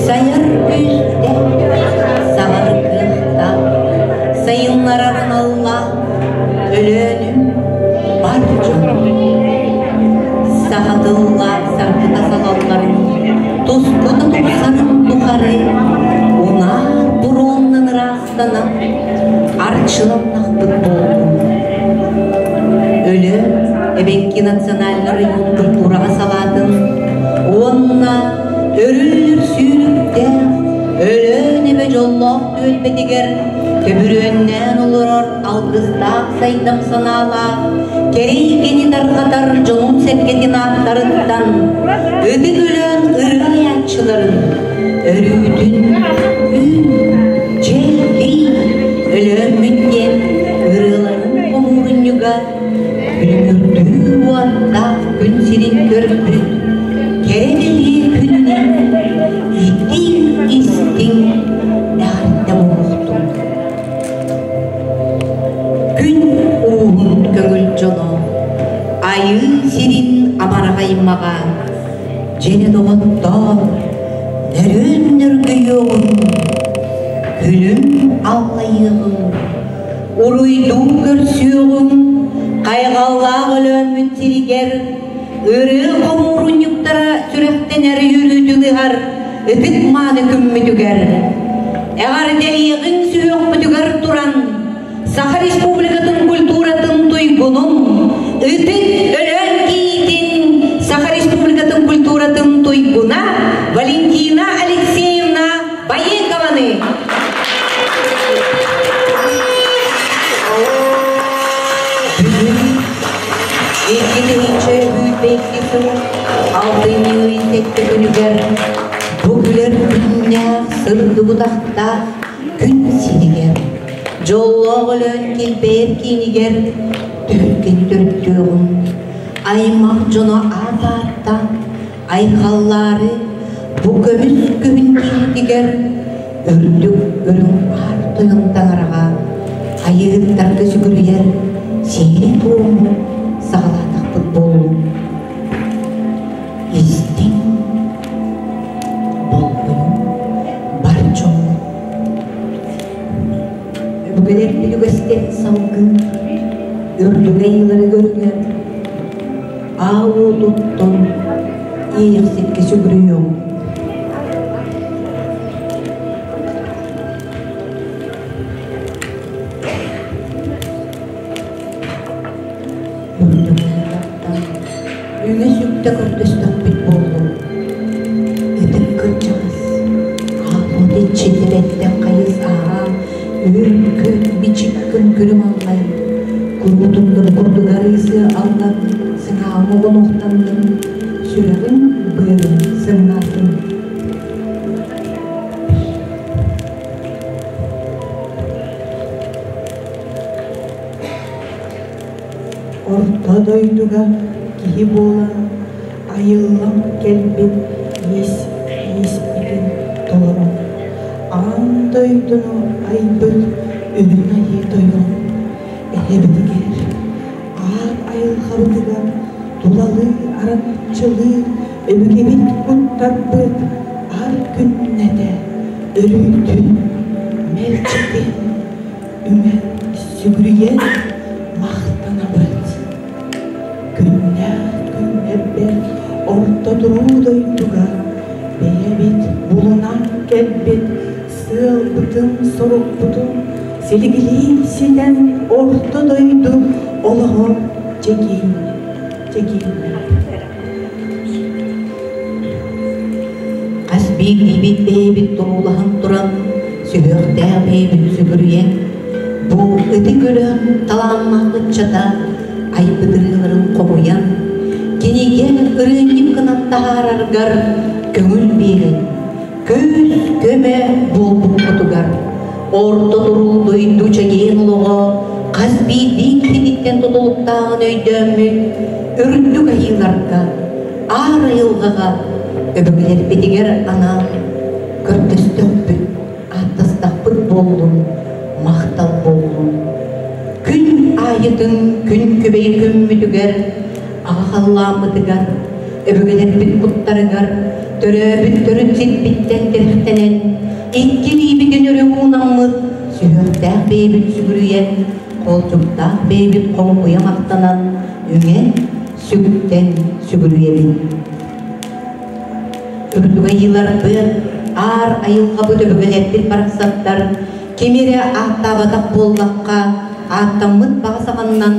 Сайар күүстээх, саҕар кыахтаах, сайыннарар аналлаах Өлөөнүм бар дьоно. Саха тыллаах саргыта салалларын, тускута тупсарын тухары унаар буруоннан ыраастанан арчыланнахпыт буоллун. Өлөөн эбэҥки национальнай район культураҕа салаатын уонна өрүллүр сүүрүктээх Өлөөн эбэ дьоллоох түөлбэтигэр төбүрүөннээн олорор алгыстаах сайдам санаалаах кэрийгэни тарҕатар дьонун-сэргэтин ааттарыттан ытык Өлөөн ырыа айааччыларын өрүүтүн үүн, чэлгий, Өлөөммүт диэн ырыаларын хомуурунньуга күлүмүрдүү уоттаах күн сирин көрбүт кэрэ бэлиэ күнүнэн итии-истиҥ эҕэрдэ буолуохтун. Күн ууһун көҥүл дьоно, айыы сирин амарах аймаҕа, дьиэ доҕоттоор, нөрүөн нөргүйүөҕүҥ, күлүм аллайыаҕыҥ, уруйдуу көрсүөҕүҥ, хайҕаллаах Өлөөммүт сиригэр ырыа хомуурунньуктара сүрэхтэнэр үөрүүтүн ыһар ытык мааны күммүтүгэр, эҕэрдэлиэҕиҥ сүһүөхпүтүгэр туран, Саха Республикатын культуратын туйгунун, ытык Өлөөн кийиитин Саха Республикатын культуратын туйгуна Валентина Алексеевна Баекованы. Бүгүн 2022 сыл алтынньы ый сэттэ күнүгэр бу күлэр күннээх сырдыбытахтаах күн сиригэр дьоллоох Өлөөн килбэйэр киинигэр түһүлгэни төрүттүөҕүм аймах дьоно аат ааттаан айхаллаары бу көмүс күһүн киһитигэр үрдүк үрүҥ аар тойон таҥараҕа айыыһыттарга сүгүрүйэр сиэри-туому саҕалаатахпыт буоллун. Истиҥ, болҕойуҥ бар дьоммут. Өбүгэлэрбит үгэстэрин салгыы, үрдүк айыылары көрүҥэр аал уотуттан иэйэхсиккэ сүгүрүйүөҥ. Үрдүк айыылартан үҥэ-сүктэ көрдөстөхпүт буоллун. Ытык кырдьаҕас, аал уот иччитэ бэттэх хайыс ааҕа Үөр-көт бичик күн күлүм аллай, куруутун да курдук арыысы аллан, сыҥааҕым оҕонуохтанным, сүрэҕим быарын сымнаатым. Орто дойдуга киһи буолан айыллан кэлбит иис ииспитин толорон, аан дойдуну айбыт Үрүҥ Айыы Тойон эһэбитигэр, аар айылҕабытыгар тулалыы араҥаччылыы өбүгэбит куттарбыт ар күннэтэ өрүүтүн мэлдьитин үҥэн сүгүрүйэн махтанабыт. Күннээх күннэрбэр орто туруу дойдуга бэйэбит булунан кэлбит сыалбытын-сорукпутун силигилии ситэн орто дойду олоҕо чэгиин чэгииннээх. Хас биирдиибит бэйэбит туруулаһан туран, сүһүөхтээх бэйэбит сүгүрүйэн, бу ытык өлөөн талааннаах ыччата айбыт ырыаларын хомуйан, кинигэ ырыанньык гынан таһаараргар көҥүл биэрэн, күүс-көмө буолбуккутугар орто туруу дойду чэгиэн олоҕо хас биирдии киһититтэн тутулуктааҕын өйдөөммүт үрдүк айыыларга, аар айылҕаҕа өбүгэлэрбитигэр анаан көрдөстөхпүт, ааттастахпыт буоллун, махтал буоллун. Күн аайытын күн күбэй күммүтүгэр, аҕа халлааммытыгар, Өбүгэлэрбит куттарыгар төрөөбүт төрүт сирбиттэн тирэхтэнэн, икки илиибитин өрө уунаммыт, сүһүөхтээх бэйэбит сүгүрүйэн, холдьуктаах бэйэбит хоҥкуйа махтанан, үҥэн, сүгүттэн сүгүрүйэбит. Үрдүк айыыларбыт, аар айылҕабыт өбүгэлэрбит барахсаттар кими эрэ ааттаабатах буоллахха, ааттаммыт баҕа саҕаннан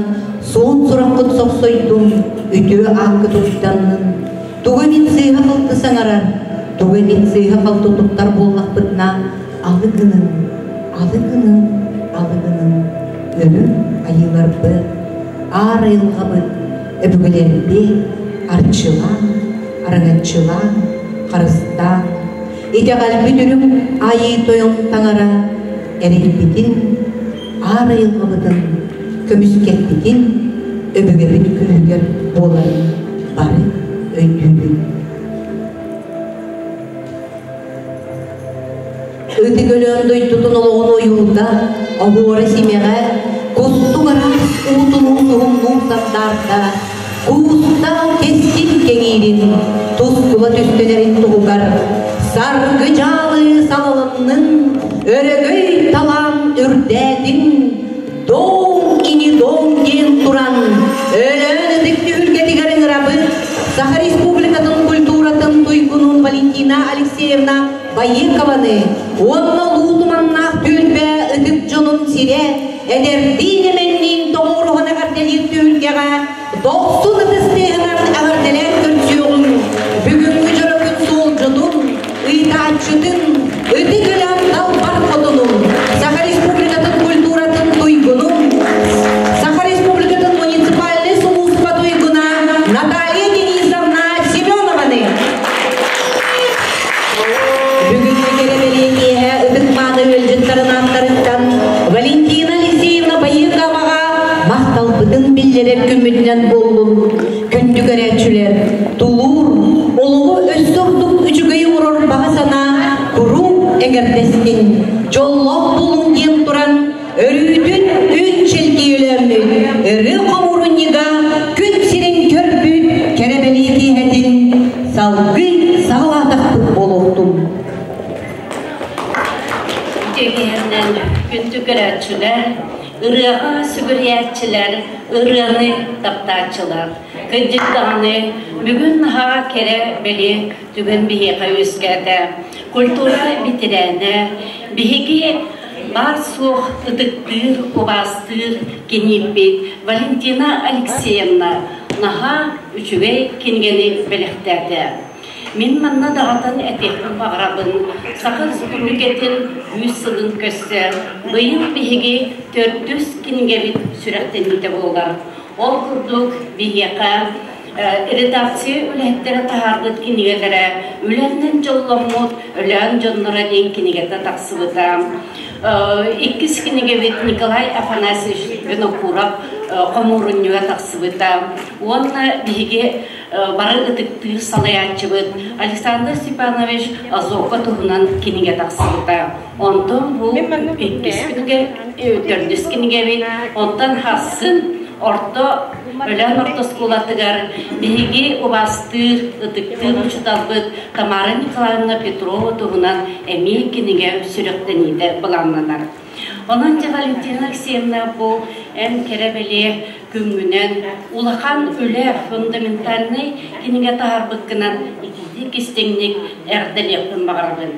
суон сураххыт сохсойдун, үтүө ааккыт уйданнын. Тугу эмит сыыһа-халты саҥарар, тугу эмит сыыһа-халты туттар буоллахпытына, алы гыныҥ, алы гыныҥ, алы гыныҥ, үрүҥ айыыларбыт, аар айылҕабыт, өбүгэлэрбит арчылаан, араҥаччылаан, харыстаан, итэҕэлбит үрүҥ Айыы Тойон Таҥара эрэлбитин, аар айылҕабытын көмүскэлбитин өбүгэбит күүһүгэр буоларын бары өйдүүбүт. Ытык Өлөөн дойдутун олоҕун ойуута, оһуора симэҕэ, кустук араас уутунуу суһумнуу сандаарда, куустаах кэскил кэҥиирин, тускула түстэнэрин туһугар саргы дьаалы салалыннын, өрөгөй талаан үрдээтин, Дом ини дом диэн туран, Өлөөн ытык түһүлгэтигэр ыҥырабыт Саха Республикатын культуратын туйгунун Валентина Алексеевна Баекованы уонна Улуу Туманнаах түөлбэ ытык дьонун сирэ эдэрдиин эмэнниин тоҕуоруһан эҕэрдэлиир түһүлгэҕэ дохсун ытыс тыаһынан эҕэрдэлээн көрсүөҕүҥ бүгүҥҥү дьоро күн суолдьутун, ыытааччытын, ытык Өлөөн далбар хотунун, Саха Республикатын культуратын туйгунун, Саха Республикатын муниципальнай сулууспа туйгуна Наталья Денисовна Семенованы. Бүгүҥҥү кэрэ бэлиэ киэһэ ытык-мааны ыалдьыттарын ааттарыттан Валентина Алексеевна Баирговаҕа махталбытын биллэрэр күммүтүнэн буоллун, күндү көрөөччүлэр, тулуур, олоҕу өссө ордук үчүгэй оҥорор баҕа санаа куруук эҥэрдэстин, дьоллоох буолуҥ диэн туран, өрүүтүн үүн чэлгийэлэммит ырыы хомуурунньуга күн сирин көрбүт кэрэ бэлиэ киэһэтин салгыы саҕалаатахпыт буолуохтун. Үтүө күндү көрөөччүлэр, ырыаҕа сүгүрүйээччилэр, ырыаны таптааччылар. Кырдьык даҕаны, бүгүн наһаа кэрэ бэлиэ түгэн биһиэхэ үөскээтэ. Культура бэтэрээнэ, биһиги баар-суох ытыктыыр, убаастыыр кинииппит Валентина Алексеевна наһаа үчүгэй кинигэни бэлэхтээтэ. Мин манна даҕатан этиэхпин баҕарабын, Саха Республикатын 100 сылын көрсө быйыл биһиги төрдүс кинигэбит сүрэхтэниитэ буолар. Ол курдук биһиэхэ редакция үлэһиттэрэ таһаарбыт кинигэлэрэ Үлэннэн дьолломмут Өлөөн дьонноро диэн кинигэтэ тахсыбыта. Иккис кинигэбит Николай Афанасьевич Винокуров хомуурунньуга тахсыбыта. Уонна биһиги бары ытыктыыр салайааччыбыт Александр Степанович Азока туһунан кинигэ тахсыбыта. Онтон бу иккис кинигэ, төрдүс кинигэбит, онтон хассын орто Өлөөн орто оскуолатыгар биһиги убаастыыр, ытыктыыр учууталбыт Тамара Николаевна Петрова туһунан эмиэ кинигэ сүрэхтэниитэ былааннанар. Онон дьэ Валентина Алексеевна бу эн кэрэ бэлиэ күҥҥүнэн улахан үлэ фундаментальнай кинигэ таһаарбыккынан итиитик истиҥник эҕэрдэлиэхпин баҕарабын.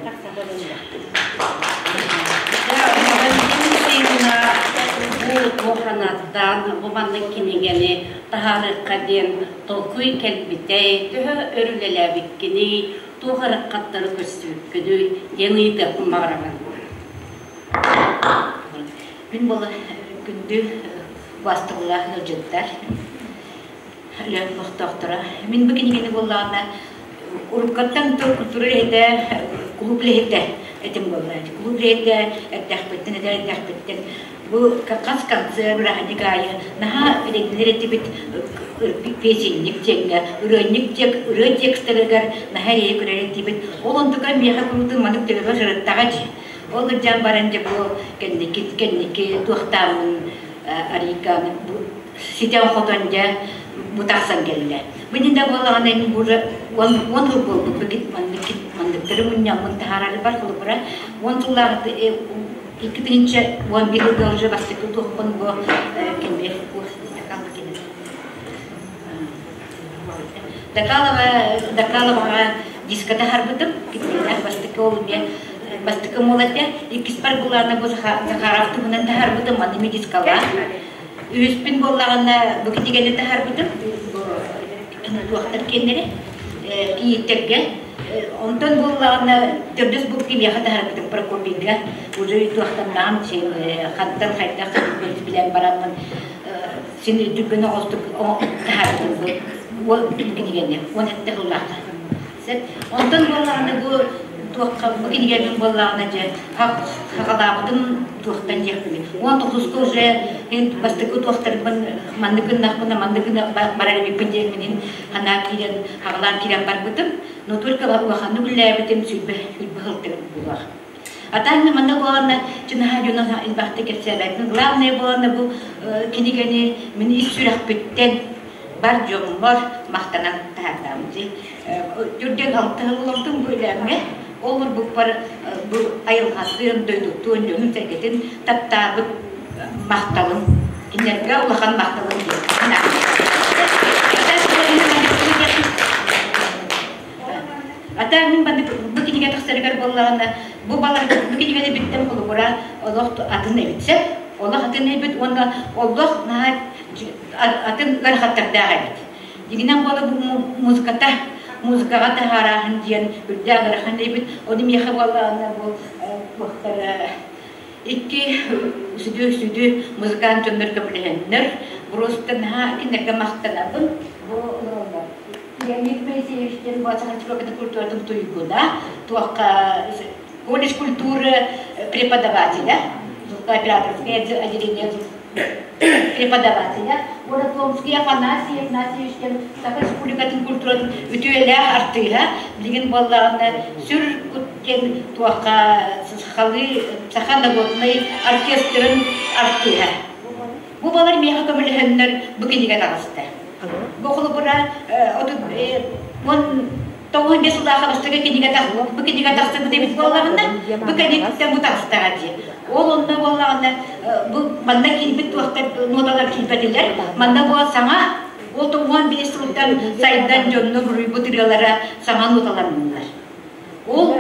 Бу туоханаттан бу маннык кинигэни таһаарыахха диэн толкуй кэлбитэй, төһө өр үлэлээбиккиний, туох ырыккаттары көрсүбүккүнүй диэн ыйытыахпын баҕарабын. Мин буола күндү убаастабыллаах ыалдьыттар, Өлөөн олохтоохторо. Мин бу кинигэни буоллаҕына уруккаттан тыл культура үлэһитэ, кулууп үлэһитэ этим буолла. Кулууп үлэһитэ эрдэхпиттэн, эдэр эрдэхпиттэн бу хас концерт, бырааһынньык аайы наһаа ирдэнэр этибит песенник диэҥҥэ, ырыанньык ырыа текстэригэр наһаа эрэйи көрөр этибит. Ол онтука миэхэ куруутун маннык төбөбөр сырыттаҕа дии. Ол сылдьан баран дьэ бу кэнники кэнники туохтааммын арийканы бу ситэн-хотон дьэ. Бу тахсан кэллэ. Бу иннинэ буоллаҕына мин уже 10 сыл буолбут манныктары мунньаммын таһаарарбар холобура 10 сыллааҕыта 2011 сылга уже бастакы туохпун бу кими Дакалова Дакаловаҕа диска таһаарбытым кинилээх бастакы ол эмиэ бастакы мол этэ иккиспэр булаана бу Захаров туһунан таһаарбытым аны эмиэ дискалаах үһүспүн буоллаҕына бу кинигэни таһаарбытым бу туохтар киэннэри кийииттэргэ онтон буоллаҕына төрдүс бу кимиэхэ таһаарбытым Прокопийга уже туохтаннаҕым хантан хайдах билэн бараммын син түргэн оҕостук таһаарбытым бу кинигэни 17 сыллаахха Онтон буоллаҕына бу туохха бу кинигэбин буоллаҕына дьэ хаҕалаабытым туохтан диэхпиний. 19-ка уже бастакы туохтарбын маннык гыннахпына маннык гына барар эбиппин диэммин санаа киирэн хаҕалаан киирэн барбытым. Но только улаханнык үллээбитим сүрбэ сүрбэ сылтыгын булуох. А так манна буолана чынаһа дьоно элбэхтик кэпсээбэппин. Главное буолана бу кинигэни мин ис сүрэхпиттэн бар дьоммор махтанан таһаардаам. Түрдэн алтыһан олордум бу үлэмҥэ. Ол урбуппар бу айылҕатын, дойдутун, дьонун-сэргэтин таптаабыт махталым. Кинилэргэ улахан махталым диэн. Ата мин бу кинигэ тахсарыгар буоллаҕына, бу балар бу кинигэни биттэн холобура олох атын эбит сөп. Олох атын эбит уонна олох наһаа атын ыарахаттардаах эбит. Дьиҥинэн буола бу музыката музыкаҕа таһаарааһын диэн үрдээх ыарахан эбит. Ону миэхэ буоллаҕына бу туохтара икки сүдү сүдү музыкант дьоннор көмөлөһөннөр просто наһаа кинилэргэ махтанабын. Бу олороллор. Леонид Моисеевич диэн Саха культуратын туйгуна, туохха колледж культуры преподавателя, звукооператорское отделение преподавателя, Томский Афанасий Игнатьевич диэн Саха Республикатын культуратын үтүөлээх артыыһа, билигин буоллаҕына сүр диэн туохха сахалыы саха народнай оркестрын артыыһа. Бу балар миэхэ көмөлөһөннөр бу кинигэ таҕыста. Бу холобура 95 сыллаах бастакы кинигэ бу кинигэ тахсыбыт эбит буоллаҕына, бу кэнниттэн бу таҕыстаҕа дии. Ол онно буоллаҕына бу манна киирбит туохтар ноталар киирбэтилэр. Манна бу саҥа ол 95 сылтан сайдан дьонно буруйбут ырыалара саҥа ноталаннылар. Ол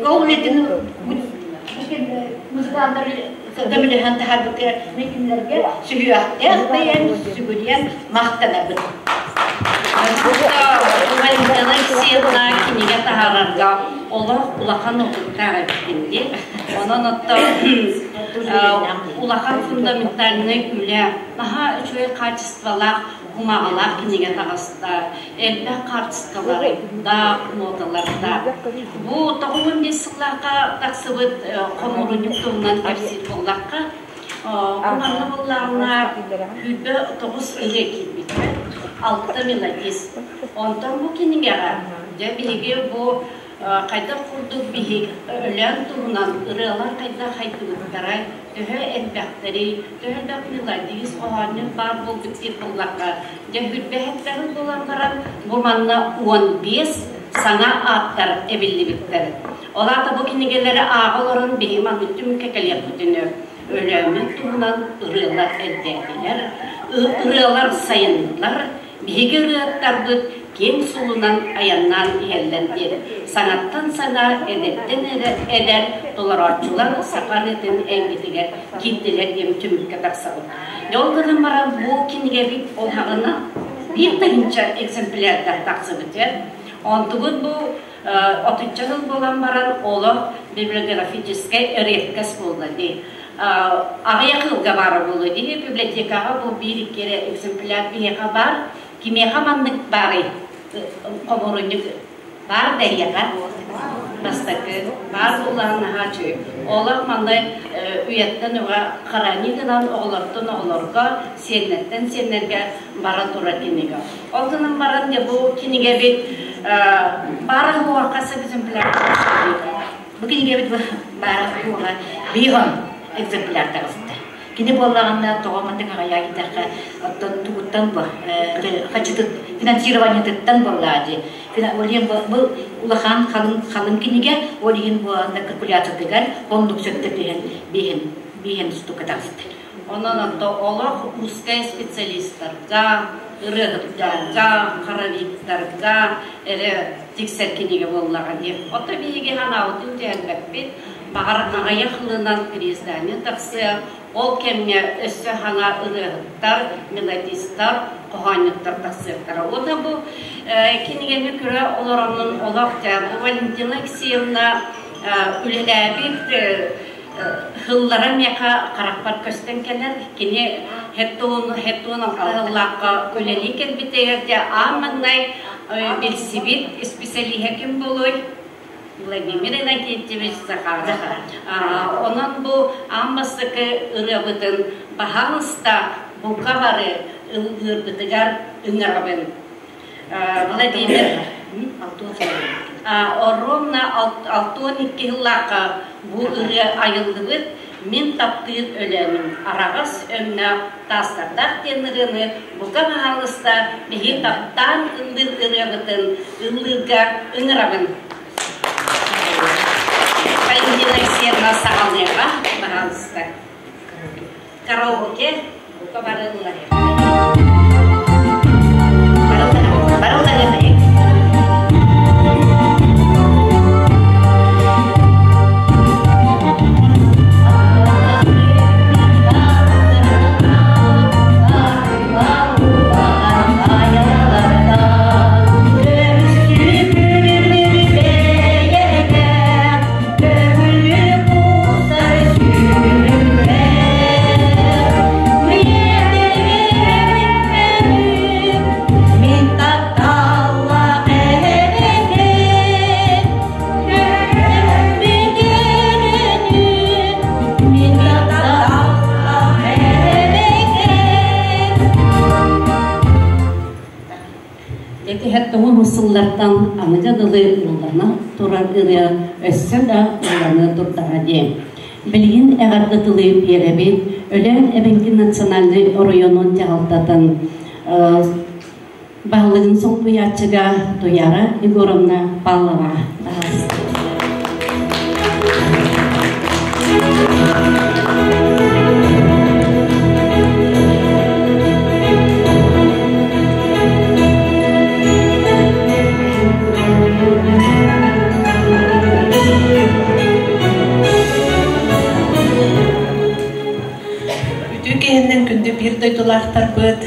ол үлэтин музыканнар көмөлөһөн таһаарбыттар мен кинилэргэ сүһүөхтээх бэйэм сүгүрүйэн махтанабын. Валентина Алексеевна кинигэ таһаарарга олох улахан опыттаах эбиккин дии. Онон оттон улахан фундаментальнай үлэ, наһаа үчүгэй хаачыстыбалаах кумааҕылаах кинигэ таҕыста. Элбэх хаартыскалардаах, ноталардаах. Бу 95 сыллаахха тахсыбыт хомуурунньук туһунан кэпсиир буоллахха, бу манна буоллаҕына 29 ырыа киирбитэ, 6 мелодист. Онтон бу кинигэҕэ дьэ биһиги бу хайдах курдук биһик Өлөөн туһунан ырыалар хайдах хайдыбыттарай, төһө элбэхтэрий, төһө элбэх мелодист, хоһоонньут баар буолбут диир буоллахха, дьэ сүүрбэһэттэһин буолан баран бу манна 15 саҥа ааттар эбиллибиттэр. Ол аата бу кинигэлэри ааҕа олорон биһиги маннык түмүккэ кэлиэхпитин Өлөөммүт туһунан ырыалар элбээтилэр, ырыалар сайыннылар, биһиги ырыаттарбыт киэҥ суолунан айаннаан иһэллэр диэн саҥаттан саҥа, эдэртэн эдэр толорооччулар саха ырыатын эйгэтигэр киирдилэр диэн түмүккэ тахсабыт. Ол гынан баран бу кинигэбит олһаҕына 1000 экземплярдар тахсыбыт. Онтубут бу отучча сыл буолан баран олох библиографическай редкость буолла дии. Аҕыйах ыалга баара буолуо дии. Библиотекаҕа бу биир-икки эрэ экземпляр биһиэхэ баар. Кимиэхэ маннык баарый? Хомуурунньук баар да эһиэхэ? Бастакы баар буоллаҕын наһаа үчүгэй. Олох манна үйэттэн уга хранить гынан оҕолортон оҕолорго, сиэннэртэн сиэннэргэ бара турар кинигэ. Ол гынан баран дьэ бу кинигэбит баара суоҕа хас экземпляр Бу кинигэбит баара суоҕа биир экземпляр таҕыста. Кини буоллаҕына тоҕо маннык аҕыйаа диэтэххэ, оттон тугуттан бу хачытыт финансированиетыттан буоллаа дии. Ол иһин бу улахан халыҥ халыҥ кинигэ, ол иһин бу калькуляциятыгар оннук сөптө түһэн биһин биһин штука таҕыста. Онон онто олох узкай специалистарга, ырыаһыттарга, хоровиктарга эрэ тиксэр кинигэ буоллаҕа дии. Ото биһиги ханаабытын түһэрбэппит, баҕар аҕыйах ылынан переиздание тахсыа, ол кэмҥэ өссө хаҥа ырыаһыттар, мелодистар, хоһоонньуттар тахсыахтара. Уонна бу кинигэни көрө олороммун олох бу Валентина Алексеевна үлэлээбит Һыллара миэхэ харахпар көстөн кэлэр. Кини хеттуун алтыһыллаахха үлэлии кэлбитигэр дьэ аан маҥнай билсибит исписэлииһэ ким буолуой? Владимир Иннокентьевич Захаров. Онон бу аан бастакы ырыабытын баһаалыста бука бары ыллыырбытыгар ыҥырабын. Владимир Оромна 62 сыллаахха бу ырыа айыллыбыт «Мин таптыыр өлөөнүм араҕас өҥнөөх таастардаах» диэн ырыаны бука баһаалыста биһи таптаан ыллыыр ырыабытын ыллыырга ыҥырабын. Валентина Алексеевна саҕалыаҕа, баһаалыста. Караоке бука бары ылларыахтара. Бары ылларыахтара. Этиһэр тоҥон сыллартан аныга дылы ыллана турар ырыа өссө да ыллана турдаҕа диэн. Билигин эҕэрдэ тылы биэрэбит Өлөөн эбэҥки национальнай оройуонун дьаһалтатын баһылыгын солбуйааччыга Туяра Егоровна Павлова. Үтүө киһиннэн күндү биир дойдулаахтарбыт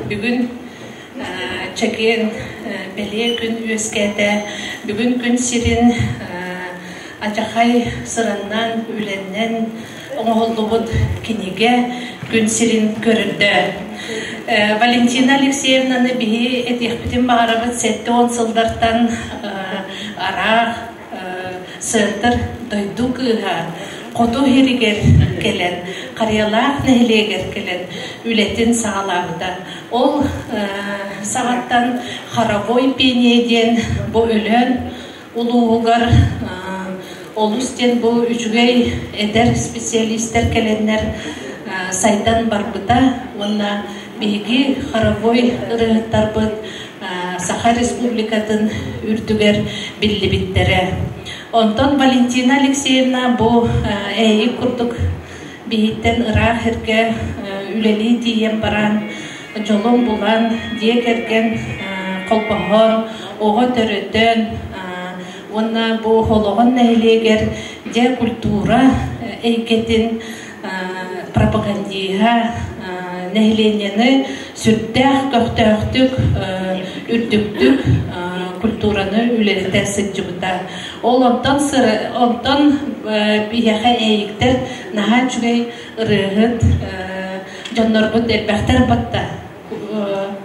бүгүн чэгиэн бэлиэ күн үөскээтэ. Бүгүн күн сирин ачахай сыраннан, үлэннэн оҥоһуллубут кинигэ күн сирин көрүрдэ. Валентина Алексеевнаны биһи этиэхпитин баҕарабыт 70 сылдартан араах Центр дойду кыыһа хоту иһиригэр кэлэн, Харыйалаах нэһилиэгэр кэлэн үлэтин саҕалаабыта. Ол саҕаттан хоровой пение диэн бу Өлөөн улууһугар олус диэн бу үчүгэй эдэр специалистэр кэлэннэр сайдан барбыта уонна биһиги хоровой ырыаһыттарбыт Саха Республикатын үрдүгэр биллибиттэрэ. Онтон Валентина Алексеевна бу эйик курдук биһиттэн ыраах эргэ үлэлии тиийэн баран, дьолун булан, дьиэ кэргэн холбоһон, оҕо төрөтөн уонна бу Холоҕон нэһилиэгэр дьэ культура эйгэтин пропагандиһа нэһилиэнньэни сүрдээх көхтөөхтүк, үрдүктүк культураны үлэлэтэ сылдьыбыта. Ол онтон онтон биһиэхэ эйиктэр наһаа үчүгэй ырыаһыт дьоннорбут элбэхтэр батта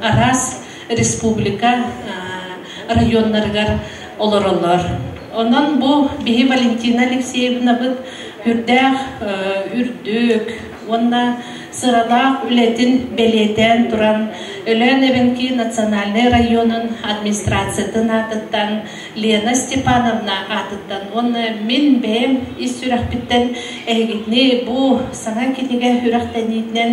араас республика районнарыгар олороллор. Онон бу биһи Валентина Алексеевнабыт үрдээх үрдүк уонна сыралаах үлэтин бэлиэтээн туран, Өлөөн Эбэҥки национальнай районун администрациятын аатыттан Лена Степановна аатыттан уонна мин бэйэм ис сүрэхпиттэн эһигитини бу саҥа кинигэ сүрэхтэниитинэн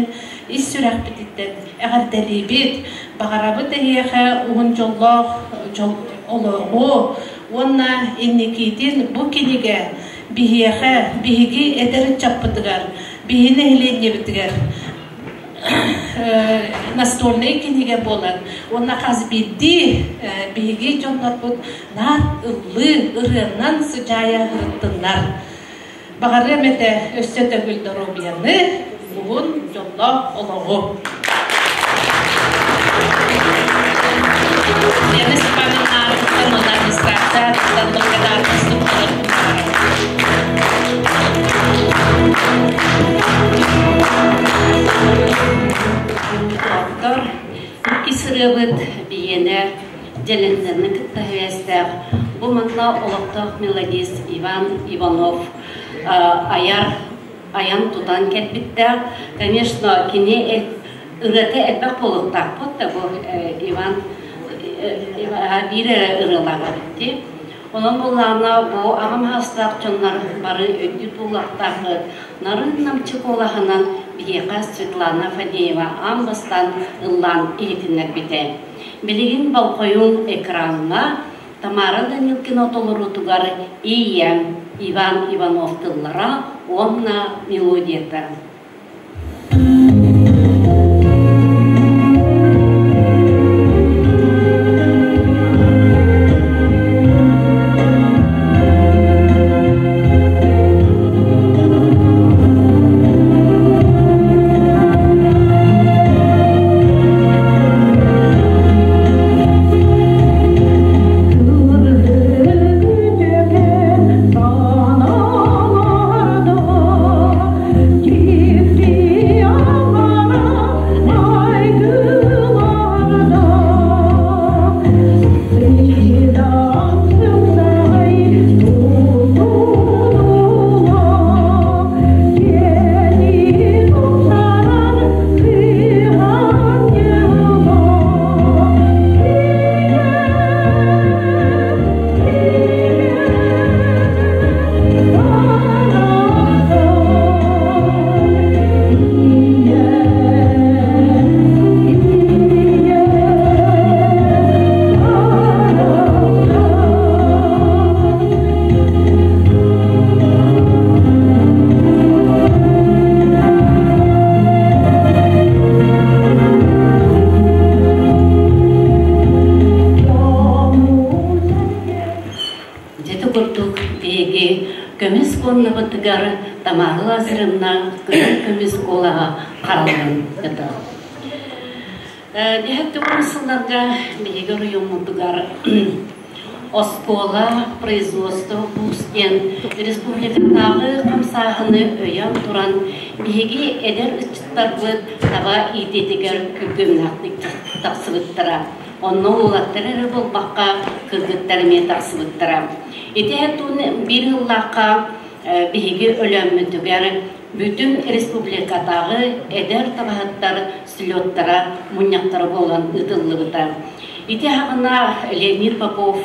ис сүрэхпититтэн эҕэрдэлиибит. Баҕарабыт эһиэхэ уһун дьоллоох дьол олоҕу уонна инникитин бу кинигэ биһиэхэ, биһиги эдэр ыччаппытыгар, биһи нэһилиэнньэбитигэр настольнай кинигэ буолан уонна хас биирдии биһиги дьоннорбут наар ыллыы ырыанан сыдьаайа ырыттыннар. Баҕарыам этэ өссө төгүл доруобуйаны, уһун дьоллоох олоҕу. Лена Степановна аатыттан уонна администрация аатыттан благодарность туттарар. Доктор, иккис ырыабыт биһиэнэ Дьэлэндэни кытта сибээстээх. Бу манна олохтоох мелодист Иван Иванов айар айан тутан кэлбиттээх. Конечно, кини ырыата элбэх буолуохтаахпыт да бу Иван биир эрэ ырыалаах эбит. Онон буоллаҕына бу аҕам саастаах дьоннор бары өйдүүр буолуохтаахпыт. Нарын намчы куолаһынан биһиэхэ Светлана Фадеева аан бастаан ыллаан иһитиннэрбитэ. Билигин болҕойуҥ экраҥҥа Тамара Данилкина толоруутугар Ийэм Иван Иванов тыллара уонна мелодията. Дьэ курдук биһиги көмүс куоннабытыгар Тамара Лазаревна кыһыл көмүс куолаһа хараллан ытар. Дьэ сылларга биһиги оройуоммутугар оскуола производство вуз диэн республикатааҕы хамсааһыны өйөөн туран биһиги эдэр ыччаттарбыт таба иитиитигэр күргүөмнээхтик тахсыбыттара. Онно уолаттар эрэ буолбакка, кыргыттар эмиэ тахсыбыттара. Ити биир сыллаахха биһиги Өлөөммүтүгэр бүтүн республикатааҕы эдэр табаһыттар слеттара, мунньахтара буолан ыытыллыбыта. Ити аҕына Леонид Попов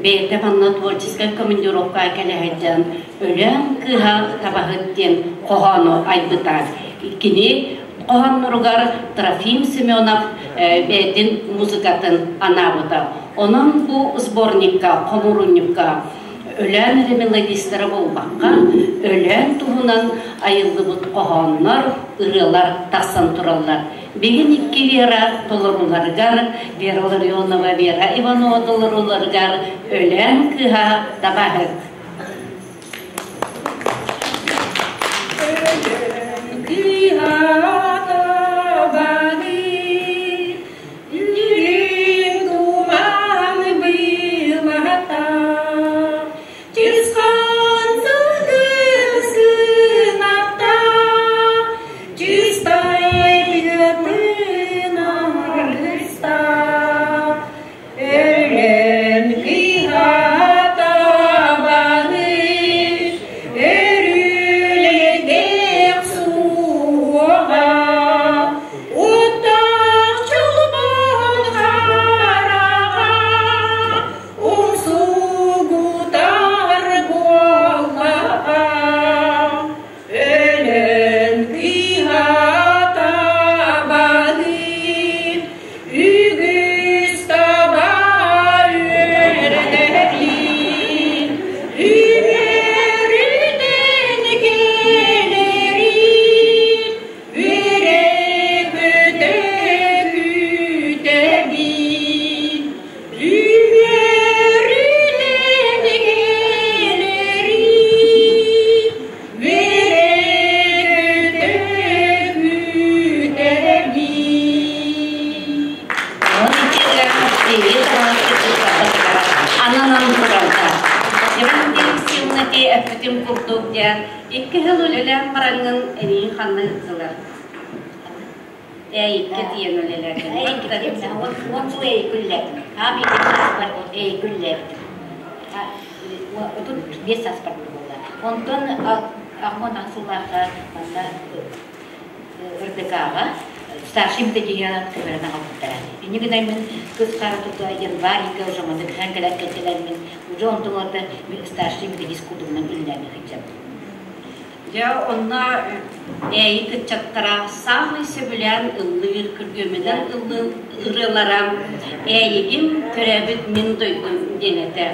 бэйэтэ манна творческай командировка кэлэ сылдьан Өлөөн кыыһа табаһыт диэн хоһоону айбыта. Кини хоһоонноругар Трофим Семенов бэйэтин музыкатын анаабыта. Онон бу сборникка, хомуурунньукка Өлөөн эрэ мелодистара буолбакка, Өлөөн туһунан айыллыбыт хоһооннор, ырыалар тахсан тураллар. Билин икки Вера толорууларыгар, Вера Ларионова, Вера Иванова толорууларыгар Өлөөн кыыһа табаһыт. Өлөөн кыыһа табаһыт, Үрүҥ туман быылата, Чысхан сылгы сыната, Чыстай тыатын аргыста, Өлөн кыыһа табаны, Өрүлэйдээх суола. курдук дьэ икки сыл үлэлээн бараҥҥын эниин ханна ыыттылар? Ээйиккэ тиийэн үлэлээтим. Уон сыл ээйиккэ үлэлээтим. Аам икки сааспар ээйиккэ үлэлээбитим. 35 сааспар буолла. Онтон аҕам сыллаахха манна РДК-ҕа старший методиһынан көһөрөн аҕалбыттара. Инньэ гынан мин кыс хара тута январь ыйга уже манна көһөн кэлэн кэлэммин уже онтон ылата старший методист курдугунан үлэлээн сылдьабын. Дьэ, онно Ээйик ыччаттара саамай сөбүлээн ыллыыр, күргүөмүнэн ыллыыр ырыалара «Ээйигим төрөөбүт мин дойдум» диэн этэ.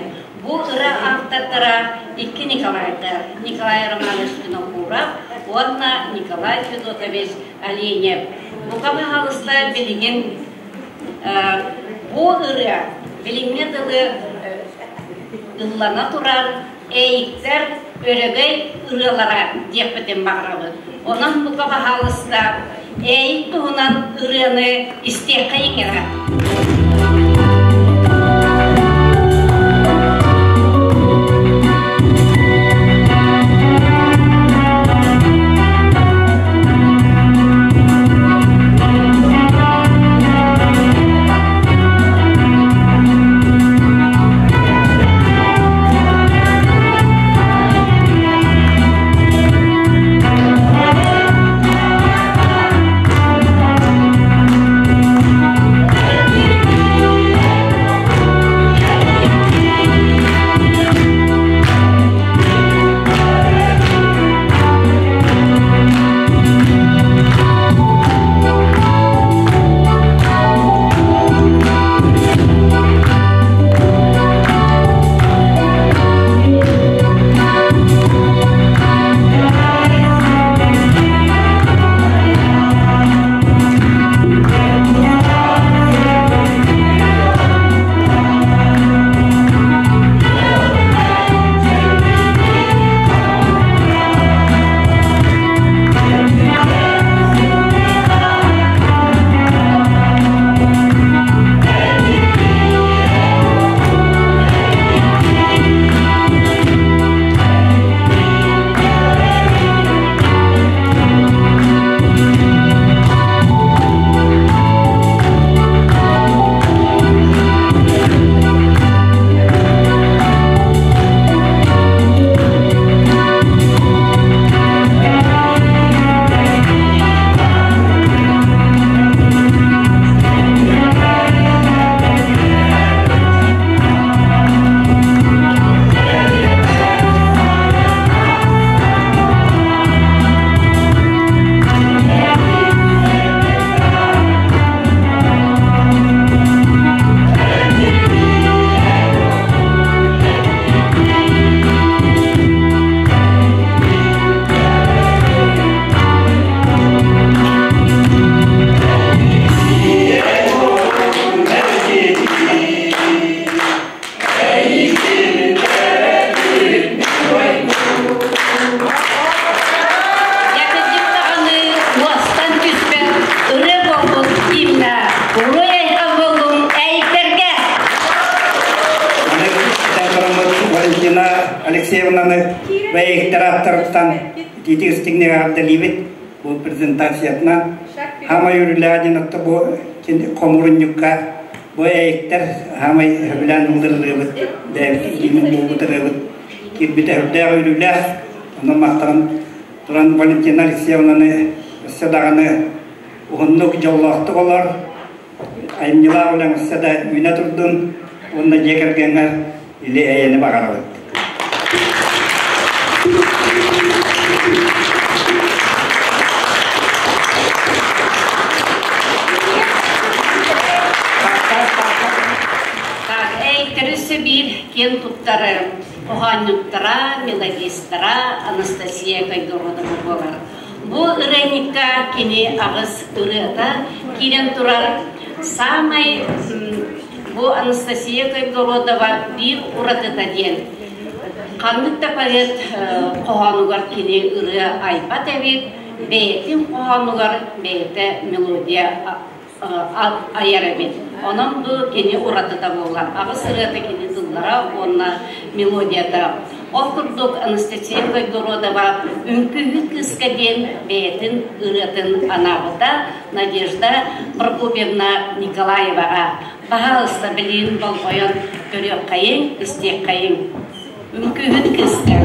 Бу ырыа автордара икки Николайдар, Николай Романович Винокуров уонна Николай Федотович Оленев. Бука баһаалыста билигин бу ырыа билиҥҥэ дылы ыллана турар Ээйиктэр өрөгөй ырыалара диэхпитин баҕарабыт. Онон бука баһаалыста Ээйик туһунан ырыаны истиэххэйиҥ эрэ. Якутик даҕаны уостан түспэт ырыа буолбут гимна Уруй айхал буоллун эйиктэргэ! Валентина Алексеевнаны бэйиктэр ааттарыттан итиитик истиҥник эҕэрдэлиибит бу презентациятынан. Хаамай үрүлээ диэн отто бу хомурунньукка бу эйиктэр хаамай сөбүлээн ыллырырыбыт, бэйэбит гимн буолбут ырыабыт киирбитэ үрдээх үөрүүлээх. Онон махтанан туран Валентина Алексеевнаны өссө даҕаны уһуннук дьоллоохтук олор, айымньылаах үлэҥ өссө да үүнэ турдун уонна дьиэ кэргэҥҥэр или-эйэни баҕарабыт. Так, эй, өссө биир киэн туттары хоһоонньуттара, мелодистара Анастасия Кайгородова буолар. Бу ырыанньыкка кини аҕыс ырыата киирэн турар. Саамай бу Анастасия Кайгородова биир уратыта диэн ханнык да поэт хоһоонугар кини ырыа айбат эбит, бэйэтин хоһоонугар бэйэтэ мелодия айар эбит. Онон бу кини уратыта буолла. Аҕыс ырыата кини тыллара уонна мелодията. Ол курдук Анастасия Кайгородова Үҥкүүһүт кыыска диэн бэйэтин ырыатын анаабыта Надежда Прокопьевна Николаеваҕа. Баһаалыста билигин болҕойон көрүөххэйиҥ, истиэххэйиҥ. Үҥкүүһүт кыыска.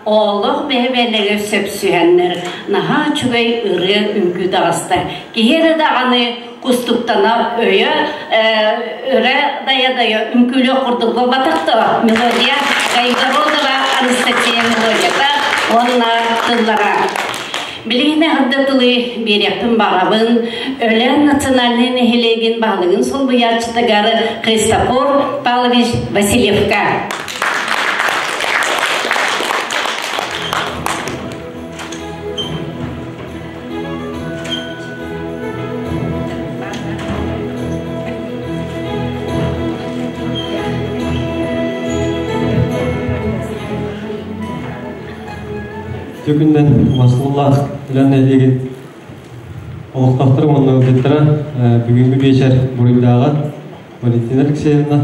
Олох бэһэбэллэригэр сөпсүһэннэр наһаа үчүгэй ырыа үҥкүү таҕыста. Киһи эрэ даҕаны кустуктана өйө өрө дайа-дайа үҥкүүлүөх курдук буолбатах дуо? Мелодия Кайгородова Анастасия мелодията уонна тыллара. Билигин эҕэрдэ тылы биэриэхпин баҕарабын Өлөөн национальнай нэһилиэгин баһылыгын солбуйааччытыгар Христофор Павлович Васильевка. Түгүннэн Маслуллаах Үлэн нэһилиэгин олохтоохторо уонна ыалдьыттара бүгүҥҥү биэчэр буруйдааҕа Валентина Алексеевна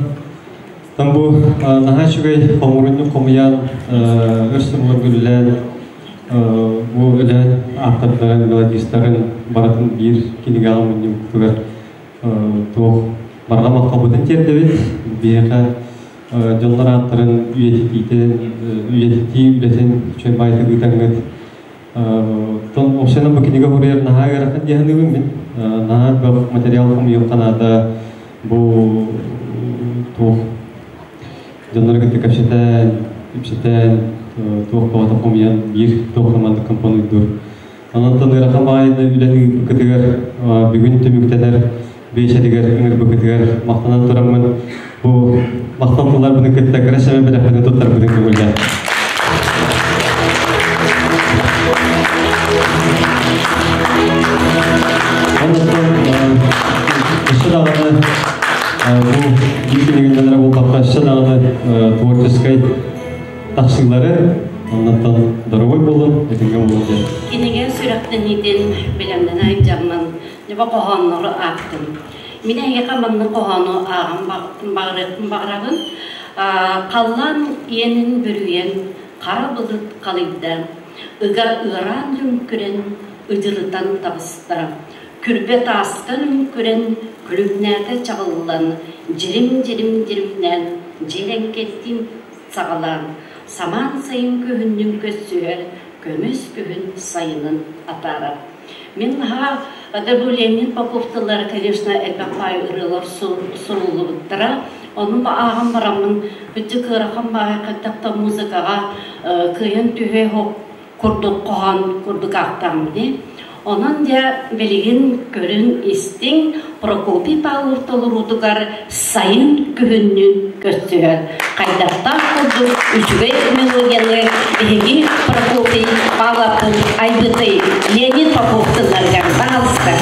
Там бу наһаа үчүгэй хомурунньук хомуйан өр сылларга үлэлээн бу үлээн ааптардарын, мелодистарын барытын биир кинигэҕэ мунньубутугар туох барҕа махталбытын тиэрдэбит. Биһиэхэ дьоннор ааттарын үйэтитиитин, үйэтитии үлэтин үчүгэй баайдык ыытаҥҥыт. Оттон уопсайынан бу кинигэ суруйар наһаа ыарахан дии саныыбын мин. Наһаа элбэх материал хомуйуохха наада. Бу туох дьоннору кытта кэпсэтэн, ипсэтэн, туох баҕата хомуйан биир туох маннык компонуйдуур. Онон ыарахан баҕайыны үлэни ыыппыккытыгар бүгүн түмүктэнэр биэчэригэр ыҥырбыккытыгар махтанан тураммын бу махтал тылларбын кытта кыра сэмэ бэлэхпитин туттарбытын көҥүллээн. Өссө даҕаны бу биир кинигэннэлэрэ буолбакка өссө даҕаны творческай тахсыылары оннуттан доруобай буолун. буоллун, этэҥҥэ буоллун диэн. Кинигэ сүрэхтэниитин бэлэмнэнэ сылдьаммын, дьэ хоһооннору аахтым. Мин эһиэхэ маннык хоһоону ааҕан баҕарабын. Халлаан иэнин бүрүйэн, хара былыт халыйда, ыга ыараан лүҥкүрэн, ыдьырытан таҕыста. Күрбэ таастан үҥкүрэн, күлүмнээтэ чаҕыллан, дьирим-дьирим дьиримнээн, дьиэлэҥкэттиин саҕалаан, самаан сайын күһүннүн көрсүһэр, көмүс күһүн сайынын атаарар. Мин наһаа Ленин Попов тыллара, конечно, элбэх баай ырыалар суруллубуттара. Ону ааҕан бараммын, бүттүк ыарахан баай хайдах да музыкаҕа кыайан түһүө курдук хоһоон курдук аахтаҕым дии. Онон дьэ билигин көрүн истиҥ Прокопий Павлов толоруутугар сайын күһүннүн көрсүһэр. Хайдахтаах курдук үчүгэй мелодияны биһиги Прокопий Павловпыт айбытый Леонид Попов тылларыгар баҕалыста.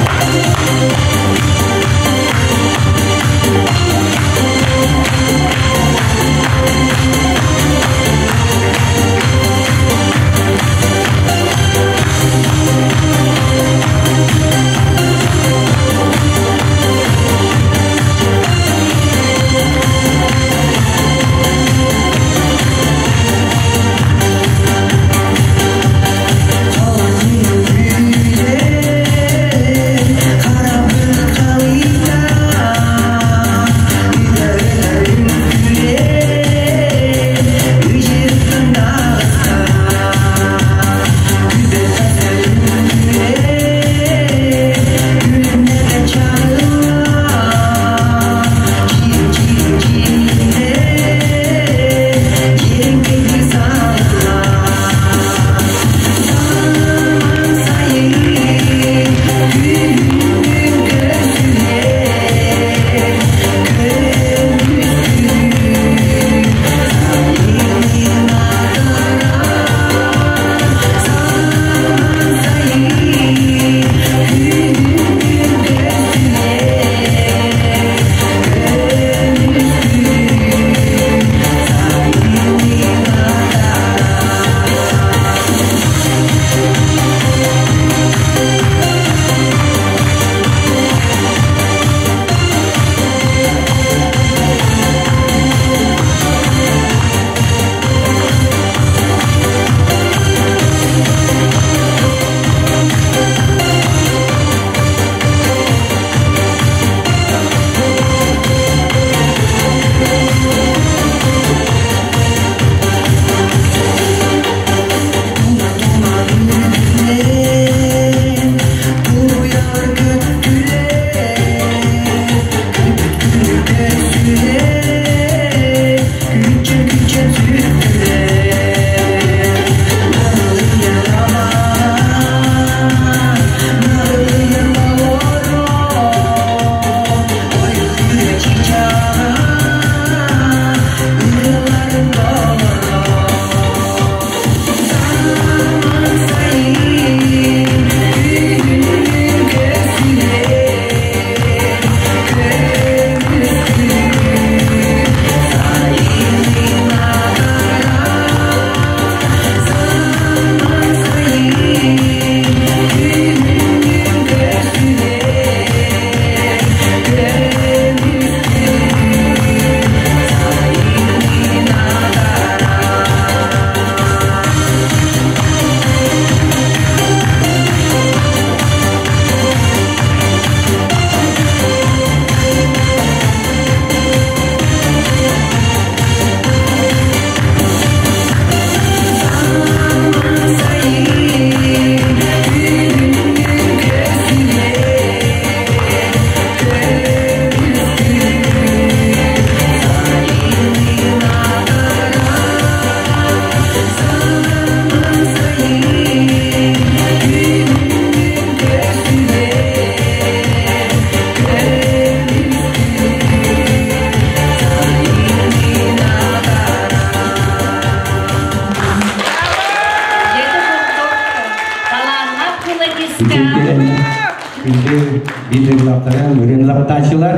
Күндү видеолаптары, ырыалаптаачылар.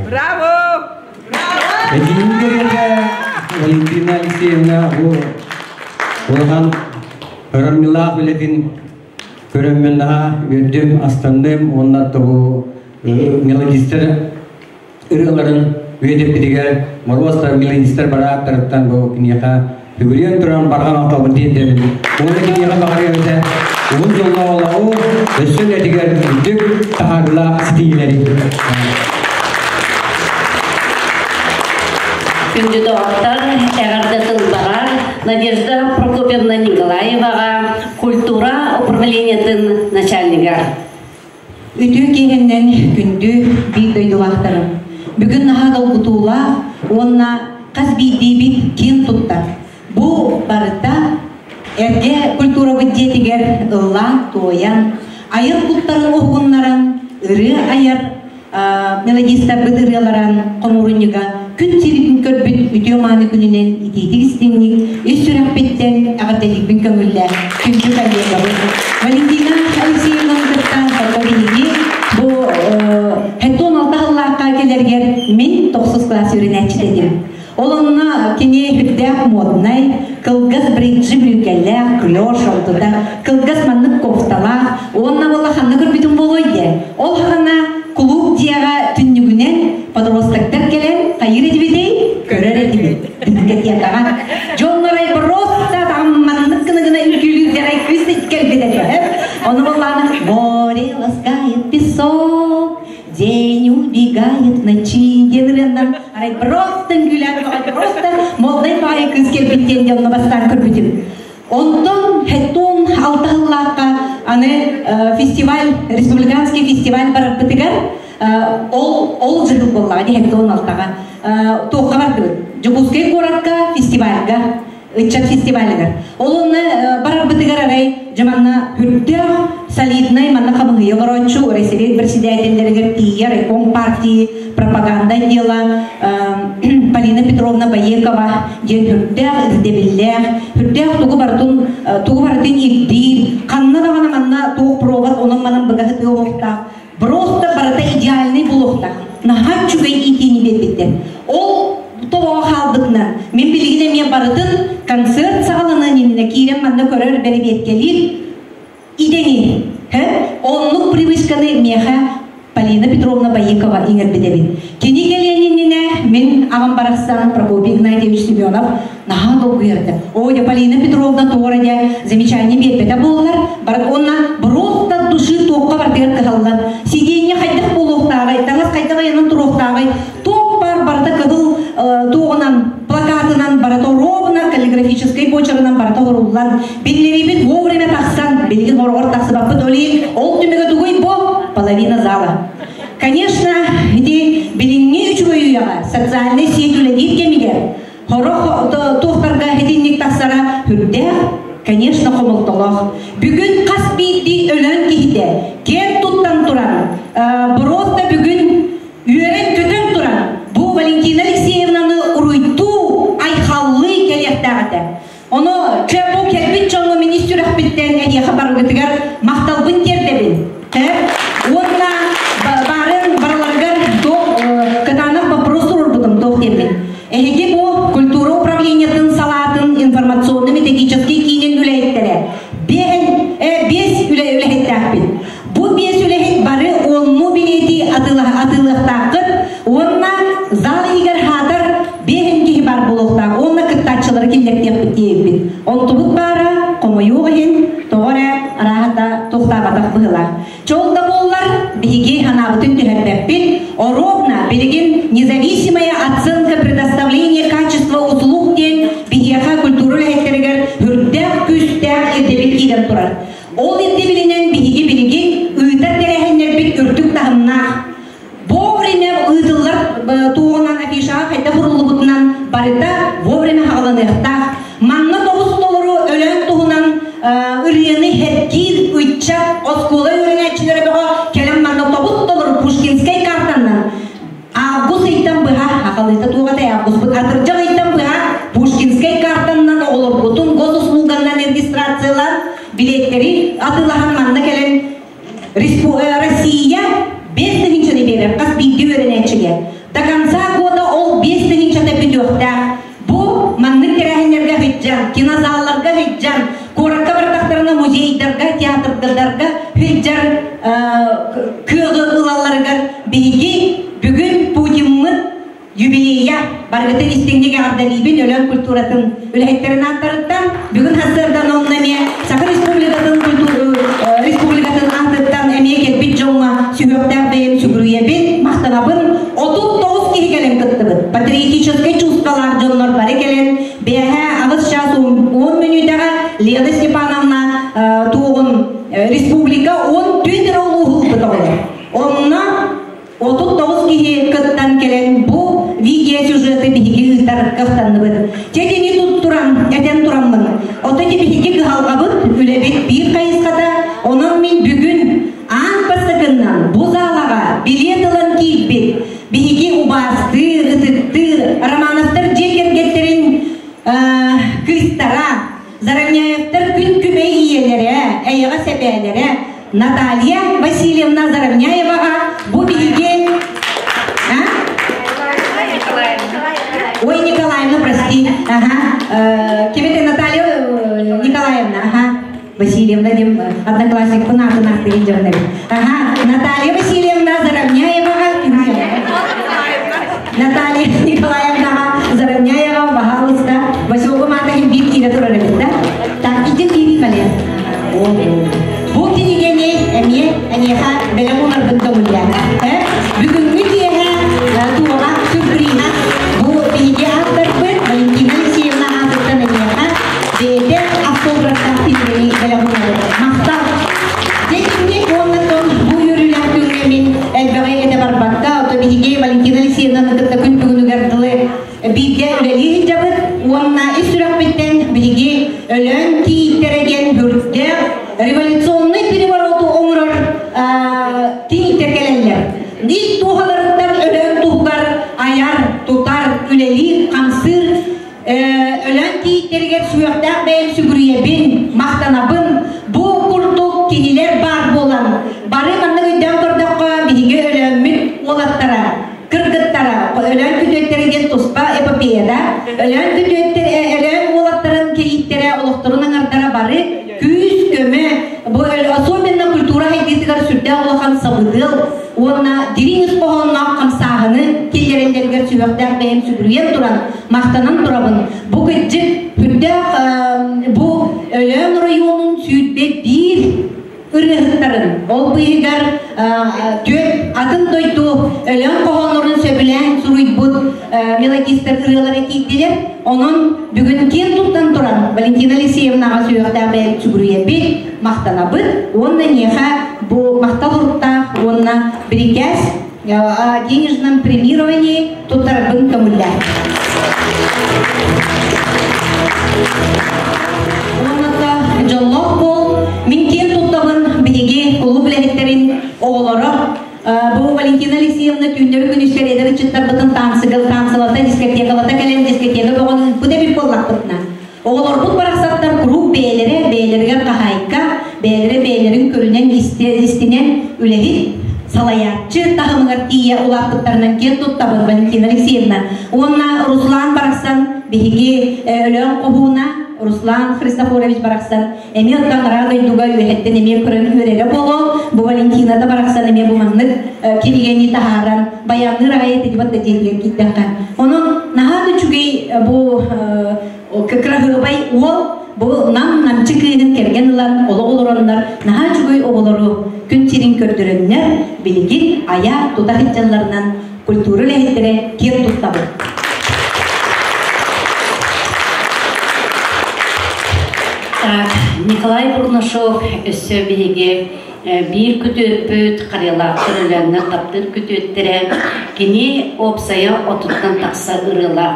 Браво! Этиниҥ Валентина Алексеевна бу улахан Ырамньылаах үлэтин көрөммүн наһаа үөрдүм, астынным уонна тобу мелодистар ырыаларын үйэтиппитигэр Моруостар мелодистар барааттарыттан бу киниэхэ бүгүрүйэн туран барҕа махталбын тиэрдэбин. Уонна киниэхэ баҕарыам этэ уһун дьоллоох олоҕу, өссө үлэтигэр үрдүк таһаарыылаах ситиһиилэри. Күндү доҕоттор, эҕэрдэ тыллара Надежда Прокопьевна Николаеваҕа культура управлениетын начальнигар. Үтүө киэһэннэн күндү биир дойдулаахтарым! Бүгүн наһаа долгутуулаах уонна хас биирдиибит киэн туттар. Бу барыта эргэ культурабыт дьиэтигэр ыллаан-туойан, айар куттарын уһугуннаран, ырыа айар мелодистарбыт ырыаларан хомуурунньуга күн сирин көрбүт үтүө мааны күнүнэн итиитик истиҥник ис сүрэхпиттэн эҕэрдэлиирбин көҥүллээн күндү коллегабыт Валентина Алексеевнаны кытта сорго биһиги бу хеттон алта сыллаахха кэлэригэр мин тохсус класс үөрэнээччитэ этим. Ол онно кини үрдээх моднай, кылгас бриджи бүрүүкэлээх, клёш онтута, кылгас маннык кофталаах, уонна буолла ханна көрбүтүм буолуой диэ. Ол хаҕана кулууп дьиэҕэ түннүгүнэн подростоктар кэлэн хайыр этибитий? Көрөр этибит. Дискотекаҕа. Дьоннор ай просто там маннык гына-гына үҥкүүлүүрдэрэй кыыс кэлбит этэ. Ону буоллаҕына море ласкает песок, День убегает в ночи диэн ырыаннан арай просто үҥкүүлээн просто молодой баайы кыыс кэлбит диэн дьонно бастаан көрбүтүм. Онтон хеттон алта сыллаахха аны фестиваль, республиканский фестиваль барарбытыгар ол ол жыл буоллаҕа дии хеттон алтаҕа туохха бардыбыт? Дьокуускай куоракка фестивальга ыччат фестивалыгар. Ол онно барарбытыгар арай дьэ манна үрдээх солиднай манна хамыһыйа олорооччу Россия председателлэригэр тиийэр Компартии пропаганда отдела Полина Петровна Боекова диэн үрдээх ирдэбиллээх, үрдээх тугу барытын тугу барытын ирдиир, ханна даҕаны манна туох провод онон манан быгаһы тыа Просто барыта идеальный буолуохтаах. Наһаа үчүгэй иитиини биэрбиттэр. Ол тоҕо хаалбытынан, мин билигин эмиэ барытын концерт саҕаланыан иннинэ киирэн манна көрөр бэрэбиэркэлиир идэни. Оннук привычканы миэхэ Полина Петровна Боекова иҥэрбит эбит. Кини кэлиэн иннинэ мин аҕам барахсан Прокопий Игнатьевич Семенов наһаа долгуйарда. Ой, Полина Петровна туора дьэ замечание биэрбэтэ буоллар, барыт уонна просто от души туохха барытыгар кыһаллан, сиденье хайдах буолуохтааҕый, таҥас хайдах айанан туруохтааҕый, туох баар барыта кыһыл туоҕунан, плакатынан барыта ровно каллиграфическай буочарынан барыта оҥоруллан, биллэриибит вовремя тахсан, билигин хороҕор тахсыбаппыт ол иһин, ол түмүгэ тугуй бу? Половина зала. Конечно, ити билиҥҥи үчүгэй үйэҕэ социальнай сеть үлэлиир кэмигэр Хорох туохтарга итинник тахсара үрдээх, конечно, хомолтолоох. Бүгүн хас биирдии өлөөн киһитэ киэн туттан туран, просто бүгүн үөрэн-көтөн туран, бу Валентина Алексеевнаны уруйдуу, айхаллыы кэлиэхтээх этэ. Ону чэ бу кэлбит дьоҥҥо мин ис сүрэхпиттэн эһиэхэ барыгытыгар махталбын тиэрдэбин. Уонна баарын барыларыгар туох кытаанах вопрос туруорбутум туох диэммин. Эһиги бу культура управлениетын салаатын информационно-методический киинин үлэһиттэрэ биэс үлэһиттээхпит. Бу биэс үлэһит бары онну билиэти атыылыахтааххыт уонна зал иһигэр хаатар биэһин киһи бар буолуохтаах уонна кыттааччылары киллэртиэхпит диэбиппит. Онтубут баара, хомойуох иһин, тоҕо эрэ арааһата туохтаабатах быһыылаах. Чол да буоллар, биһиги санаабытын түһэрбэппит. Оруобуна билигин независимая оценка предоставления качества услуг диэн биһиэхэ культура үлэһиттэригэр үрдээх күүстээх ирдэбил киирэн турар. Ол ирдэбилинэн биһиги билигин ыытар тэрээһиннэрбит үрдүк таһымнаах. Вовремя ыытыллар туоҕунан афишаҕа хайдах уруллубутунан барыта вовремя хаҕаланыахтаах. Манна тобус толору өлөөн туһунан ырыаны һэргиир ыччат оскуола үөрэнээччилэрэ бөҕө кэлэн манна тобус толору Пушкинскай картаннан август ыйтан быһа ахалыыта туох этэй авгуспут атырдьах ыйтан быһа Пушкинскай картаннан оҕолоргутун госуслуганнан регистрациялаан билиэттэри атыылаһан манна кэлэн Россия 5000-ны биэрэр хас биирдии үөрэнээччигэ. До конца года ол 5000-та бүтүөхтээх. Бу маннык тэрээһиннэргэ сылдьан, кинозалларга сылдьан, куоракка бардахтарына Краснодарга сылдьар кыаҕы ылалларыгар биһиги бүгүн Путиммыт юбилейа барыгытын истиҥник эҕэрдэлиибин Өлөөн культуратын үлэһиттэрин ааттарыттан бүгүн сарсыардан онно эмиэ Саха Республикатын республикатын аатыттан эмиэ кэлбит дьоҥҥо сүһүөхтээх бэйэм сүгүрүйэбин, махтанабын. 39 киһи кэлэн кыттыбыт. Патриотическай чувстволаах дьоннор бары кэлэн бэйэһэ аҕыс час 10 мүнүүтэҕэ Лена Степановна туоҕун республика 14 эрэ улууһу ылбыт оҕолор. Онно 39 киһи кыттан кэлэн бу видеосюжеты биһиги ыытар кыахтанныбыт. Дьэ итини туттуран, этэн тураммын. Оттон ити биһиги кыһалҕабыт, үлэбит биир хайысхата. Онон мин бүгүн аан бастакыннан бу залаҕа билиэт ылан киирбит биһиги убаастыыр, ытыктыыр Романовтар дьиэ кэргэттэрин кыыстара, Заровняевтар күн күбэй ийэлэрэ, эйэҕэс эбээлэрэ Наталья Васильевна Заровняеваҕа бу биһиги Ой, Николаевна, прости. Ага. Ким это Наталья Николаевна? Ага. Васильевна диэн одноклассникпын аатын ааттыгын дьоннор. Ага. Наталья Васильевна Заровняеваҕа Наталья Николаевнаҕа Заровняева баһаалыста Василгым аата иһин биир киирэ турар эбит да. Так, ити киирии кэлиэ. Бу кинигэни эмиэ эниэхэ бэлэх уунарбын көҥүллээн. Бүгүҥҥү киэһэ туоҕа сюрприза бу биһиги ааттарбыт Валентина Алексеевна аатыттан эниэхэ бэйэтэ автографтаах кинигэни бэлэх уунабыт. Махтал! Дьэ итинник уонна бу үөрүүлээх күҥҥэ мин элбэҕи этэ барбакка, ото биһиги Валентина Алексеевнаны кытта күн бүгүнүгэр дылы бииргэ үлэлии сылдьабыт уонна ис сүрэхпиттэн биһиги Өлөөн тииттэрэ диэн бүрдээх революционнай перевороту оҥорор тииттэр кэлэллэр. Ис туһаларыттан Өлөөн туһугар айар, тутар, үлэлиир, хамсыыр Өлөөн тииттэригэр сүһүөхтээх бэйэм сүгүрүйэбин, махтанабын. Бу курдук кинилэр баар буолан, бары маннык өйдөөн көрдөххө, биһиги Өлөөммүт уолаттара, кыргыттара, Өлөөн күтүөттэрэ диэн туспа эпопеяда, Өлөөн күтүөттэр, Өлөөн уолаттарын кийииттэрэ, олохторун аҥардара бары күүс-көмө, бу особенно культура хайдыытыгар сүрдээх улахан сабыдыал уонна дириҥ ис хоһоонноох хамсааһыны киллэрэллэригэр сүһүөхтээх бэйэм сүгүрүйэн туран махтанан турабын. Бу кырдьык сүрдээх бу Өлөөн оройуонун 121 ырыаһыттарын, ол быыһыгар түөрт атын дойду Өлөөн хоһооннорун сөбүлээн суруйбут мелодистар ырыалара киирдилэр. Онон бүгүн киэн туттан туран Валентина Алексеевнаҕа сүһүөхтээх бэйэбит сүгүрүйэбит, махтанабыт уонна эйиэхэ бу махтал уруктаах уонна бирикээс о денежном премировании туттарарбын көҥүллээх. Уонна дьоллоох буол, мин киэн туттабын биһиги кулууп үлэһиттэрин оҕолоро бу Валентина Алексеевна түүннэри күнүстэр эдэр ыччаттарбытын таансыгыл таансылата дискотекалата кэлэн дискотека бөҕөнү ыыппыт эбит буоллахпытына оҕолорбут барахсаттар куруук бэйэлэрэ бэйэлэригэр хаһаайка бэйэлэрэ бэйэлэрин көрүнэн истинэн үлэһит салайааччы таһымыгар тиийэ улааппыттарынан киэн туттабын Валентина Алексеевна уонна Руслан барахсан биһиги Өлөөн хоһууна Руслан Христофорович барахсан эмиэ оттон араас дойдуга үөһэттэн эмиэ көрөн үөрэрэ буолуо бу Валентина да барахсан эмиэ бу маннык кинигэни таһааран баянныыр аҕай этэ дибат да диэтигэр киирдэххэ онон наһаа да үчүгэй бу кыраһыабай уол бу нам намчы кыыһын кэргэн ылан олох олороннор наһаа үчүгэй оҕолору күн сирин көрдөрөннөр билигин айа тута сылдьалларынан культура үлэһиттэрэ киэн туттабыт. Так, Николай Бурнашов өссө биһиги биир күтүөппүт, Харыйалаахтар өлөөннөр таптыыр күтүөттэрэ, кини уопсайа отуттан тахса ырыалаах.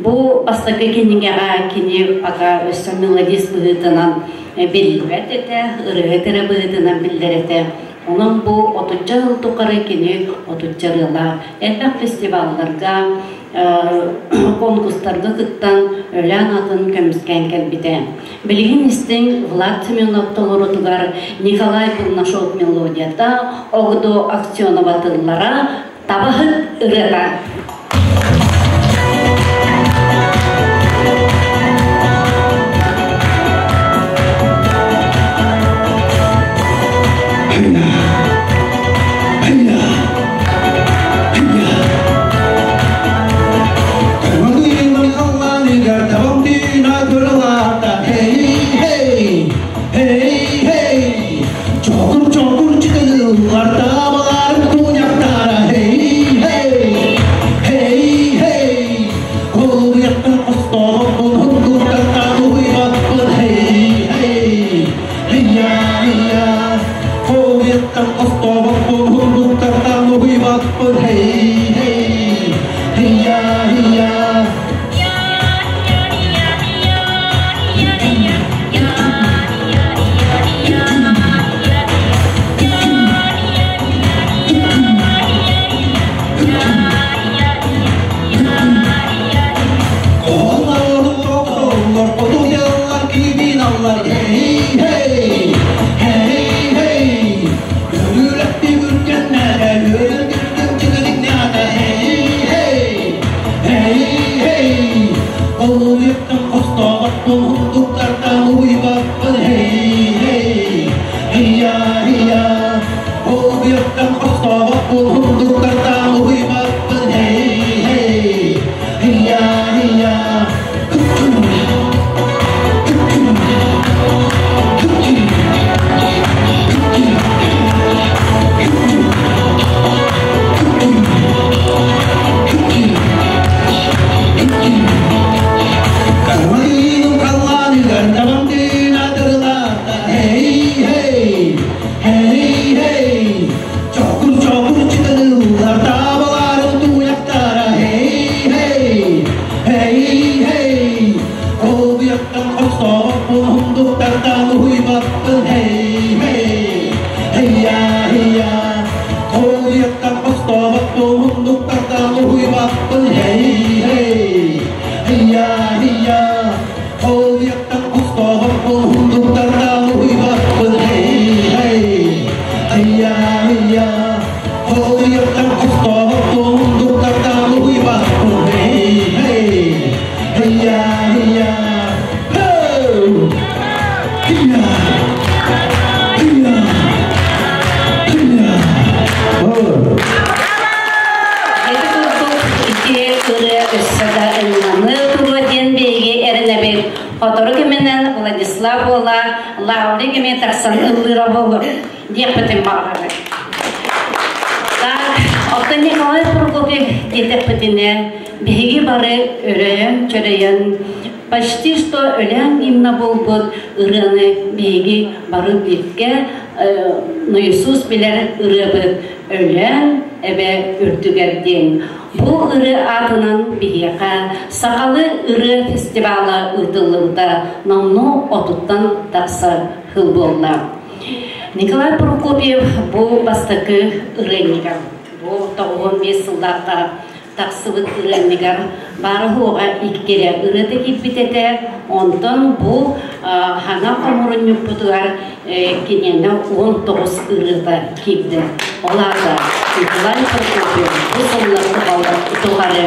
Бу бастакы кинигэҕэ кини пока өссө мелодист быһыытынан биллибэт этэ, ырыаһыт эрэ быһыытынан биллэр этэ. Онон бу отучча сыл тухары кини отучча ырыалаах элбэх фестивалларга, конкурстарга кыттан Өлөөн атын көмүскээн кэлбитэ. Билигин истиҥ Влад Семенов толорутугар Николай Бурнашов мелодията, Огдо Аксенова тыллара, Табаһыт ырыата. Хия, хия, Холуйаттан хостооботпун, Хундуктартан уһуйбаппын, Хей, хей, Хия, хия. Хотору кэминэн Владислав буола Лаври кэми тахсан ыллыра болу диэхпитин баҕарабыт. Так, оттон Николай Прокопьев диэтэхпитинэ биһиги бары өрөйөн, чөрөйөн почти что өлөөн гимна буолбут ырыаны биһиги бары бииргэ наизусть билэр ырыабыт Өлөөн эбэ үрдүгэр диэн. Бу ырыа аатынан биһиэхэ сахалыы ырыа фестивала ыытыллыбыта номнуо отуттан тахса сыл буолла. Николай Прокопьев бу бастакы ырыанньыга, бу 95 сыллаахха тахсыбыт ырыанньыгар баара-суоҕа икки эрэ ырыата киирбит этэ. Онтон бу хаҥа хомурунньукпутугар киниэнэ 19 ырыата киирдэ. Ол аата Николай Прокопьев бу сыллар тухары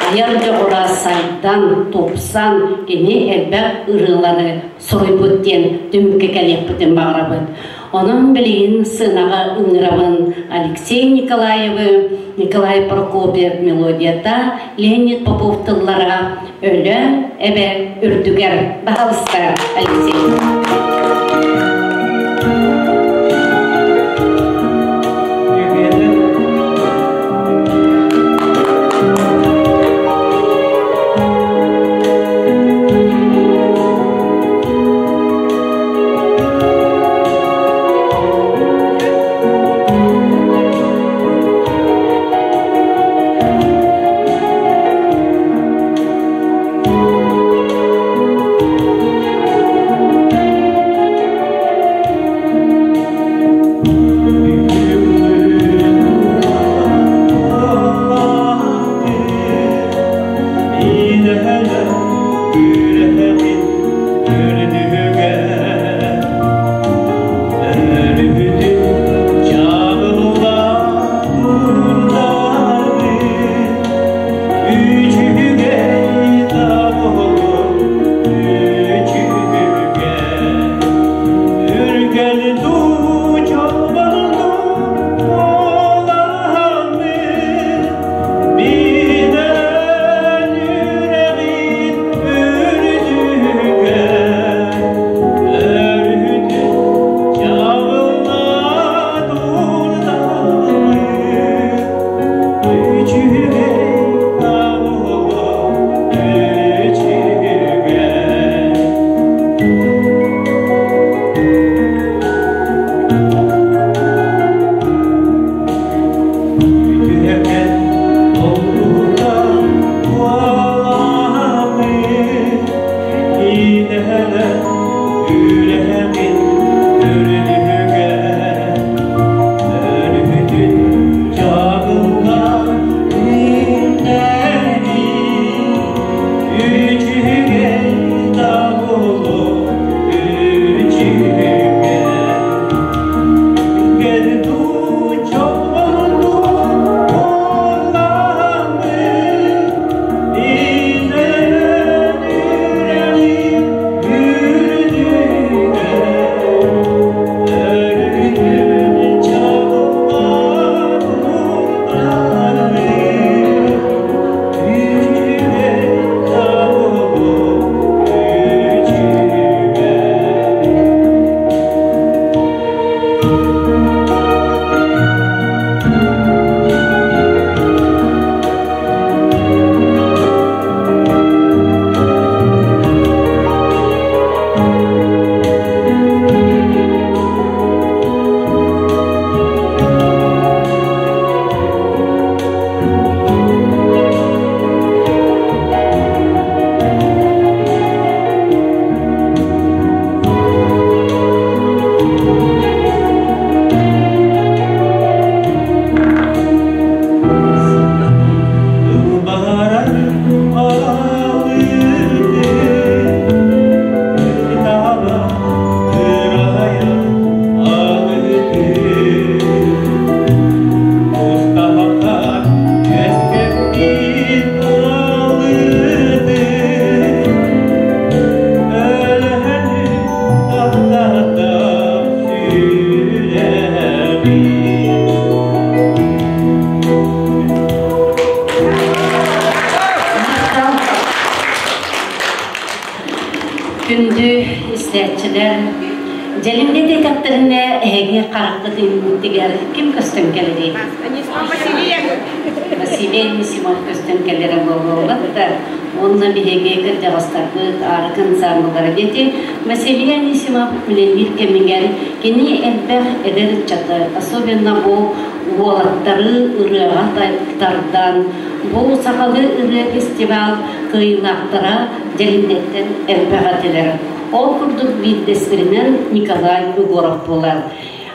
айар дьоҕура сайдан, тупсан, кини элбэх ырыалары суруйбут диэн түмүккэ кэлиэхпитин баҕарабыт. Онон билигин сыанаҕа ыҥырабын Алексей Николаевы, Николай Прокопьев мелодията, Леонид Попов тыллара Өлөөн эбэ үрдүгэр. Баһалыста, Алексей. Күндү истээччилэр, Дьэлимҥэ диэтэхтэринэ эһиги хараххыт иннигэр ким көстөн кэлэрий? Василий Анисимов көстөн кэлэрэ буолуоҕа да, уонна биһиги кырдьаҕастарбыт аарык ансаамбыллара диэти Василий Анисимов үлэлиир кэмигэр кини элбэх эдэр ыччаты, особенно бу уолаттары ырыаҕа тардан, бу сахалыы ырыа фестивал кыайыылаахтара Дьэлиҥдэттэн элбэх этилэр. Ол курдук биирдэстэринэн Николай Егоров буолар.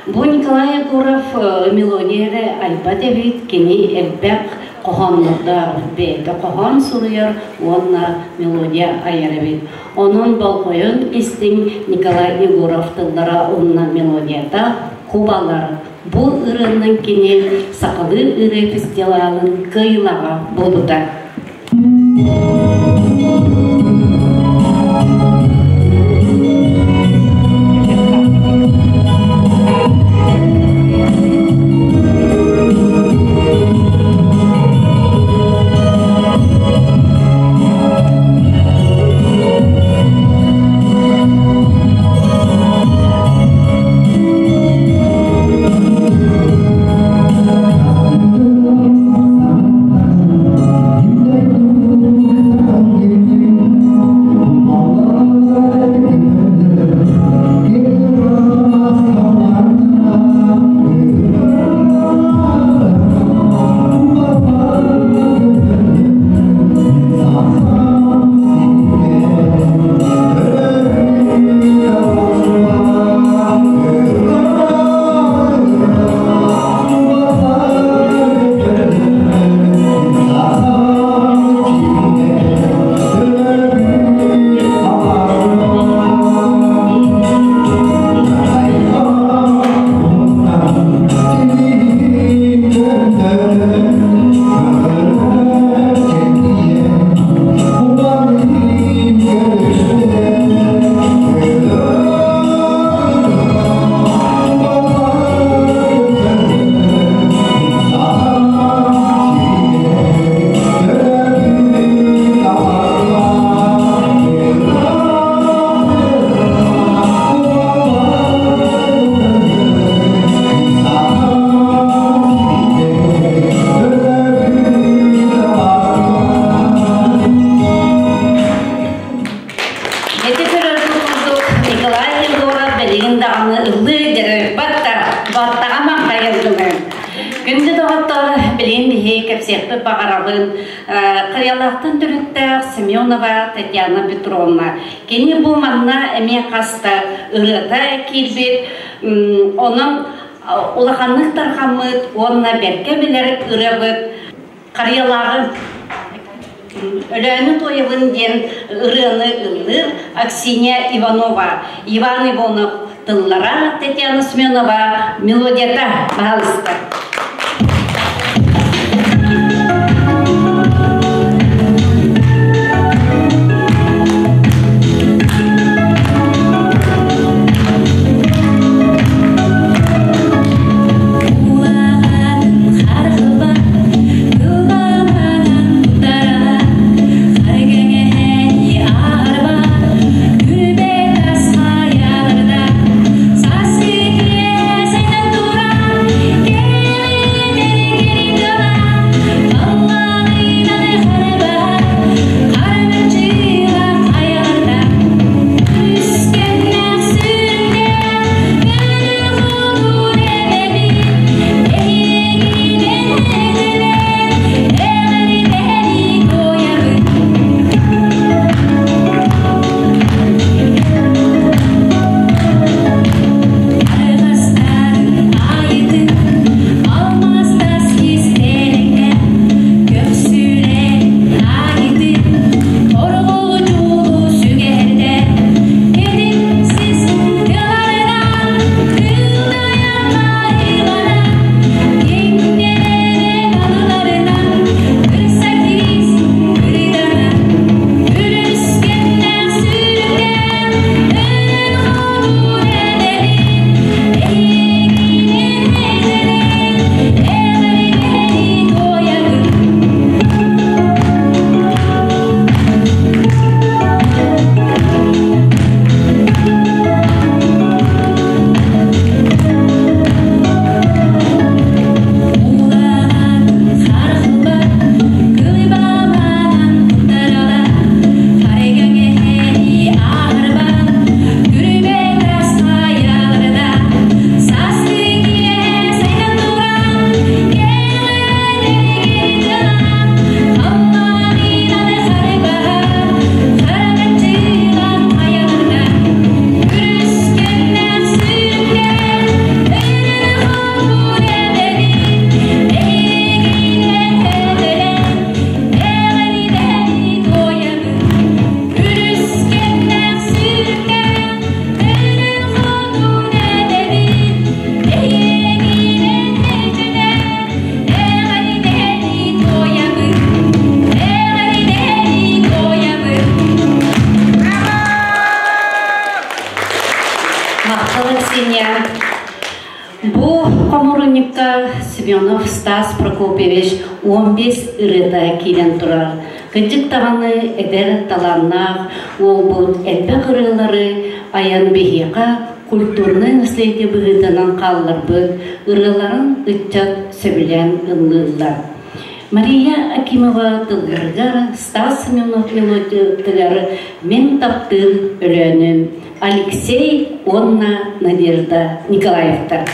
Бу Николай Егоров мелодия эрэ айбат эбит, кини элбэх хоһооннордоох, бэйэтэ хоһоон суруйар уонна мелодия айар эбит. Онон болҕойон истиҥ Николай Егоров тыллара уонна мелодията кубалар. Бу ырыанан кини сахалыы ырыа фестивалын кыайыылааҕа буолбута. Ити көрөргүт курдук Николай Егоров билигин даҕаны ыллыы дьарыйбат да, баттаҕа маҥхайар гына. Күндү доҕоттор, билигин биһи кэпсиэхпит баҕарабын. Кырыялаахтан төрүттээх Семенова Татьяна Петровна. Кини бу манна эмиэ хаста ырыата киирбит. Онон улаханнык тарҕаммыт уонна бэркэ билэр ырыабыт Харыйалааҕы Өлөөнү туойабын диэн ырыаны ыллыыр Аксинья Иванова, Иван Иванов тыллара, Татьяна Семенова мелодията, баһаалыста. Сасыке, сен тура, Аксинья. Бу хомуурунньукка Семенов Стас Прокопьевич 15 ырыата киирэн турар. Кырдьык даҕаны эдэр талааннаах уолбут элбэх ырыалары айан биһиэхэ культурнай наследие быһыытынан хаалларбыт ырыаларын ыччат сөбүлээн ыллыыллар. Мария Акимова тылларыгар Стас Семенов мелодиятыгар «Мин таптыыр Өлөөнүм» Алексей уонна Надежда Николаевтар.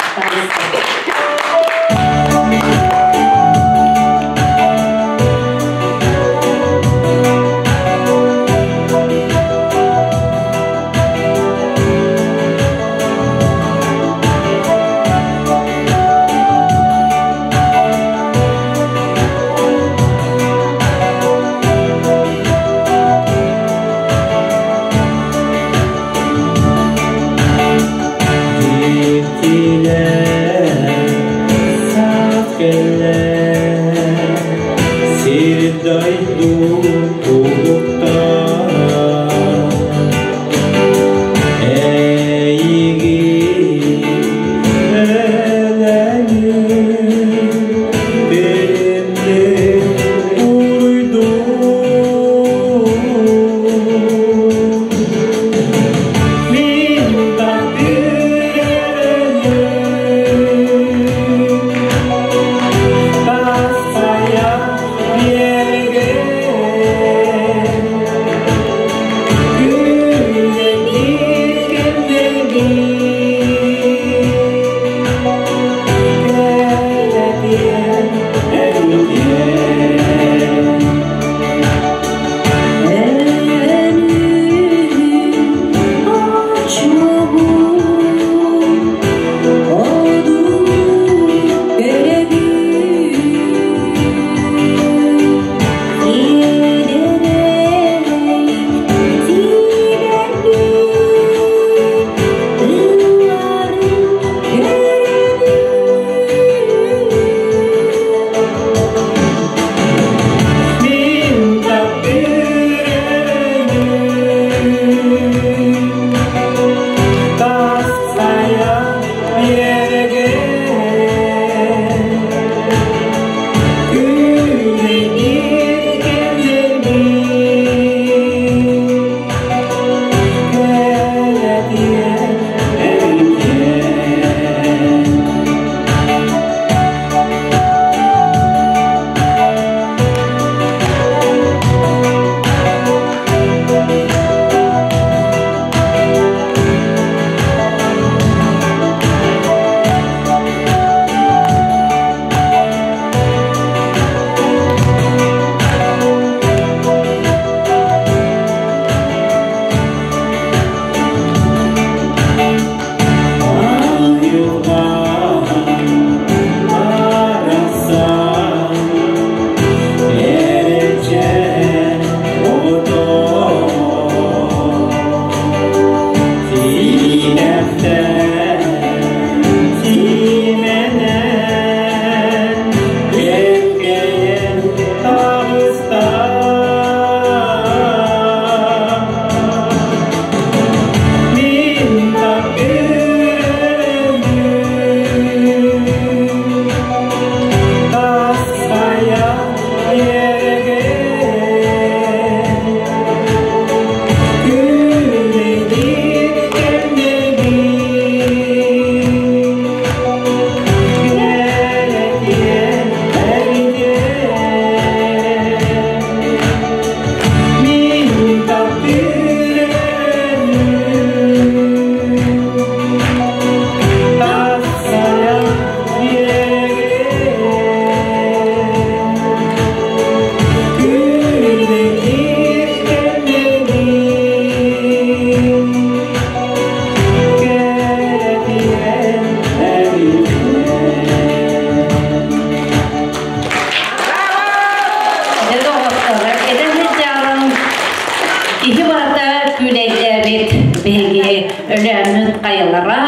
Киһи барыта күүлэйдээбит биһиги өлөөммүт хайалара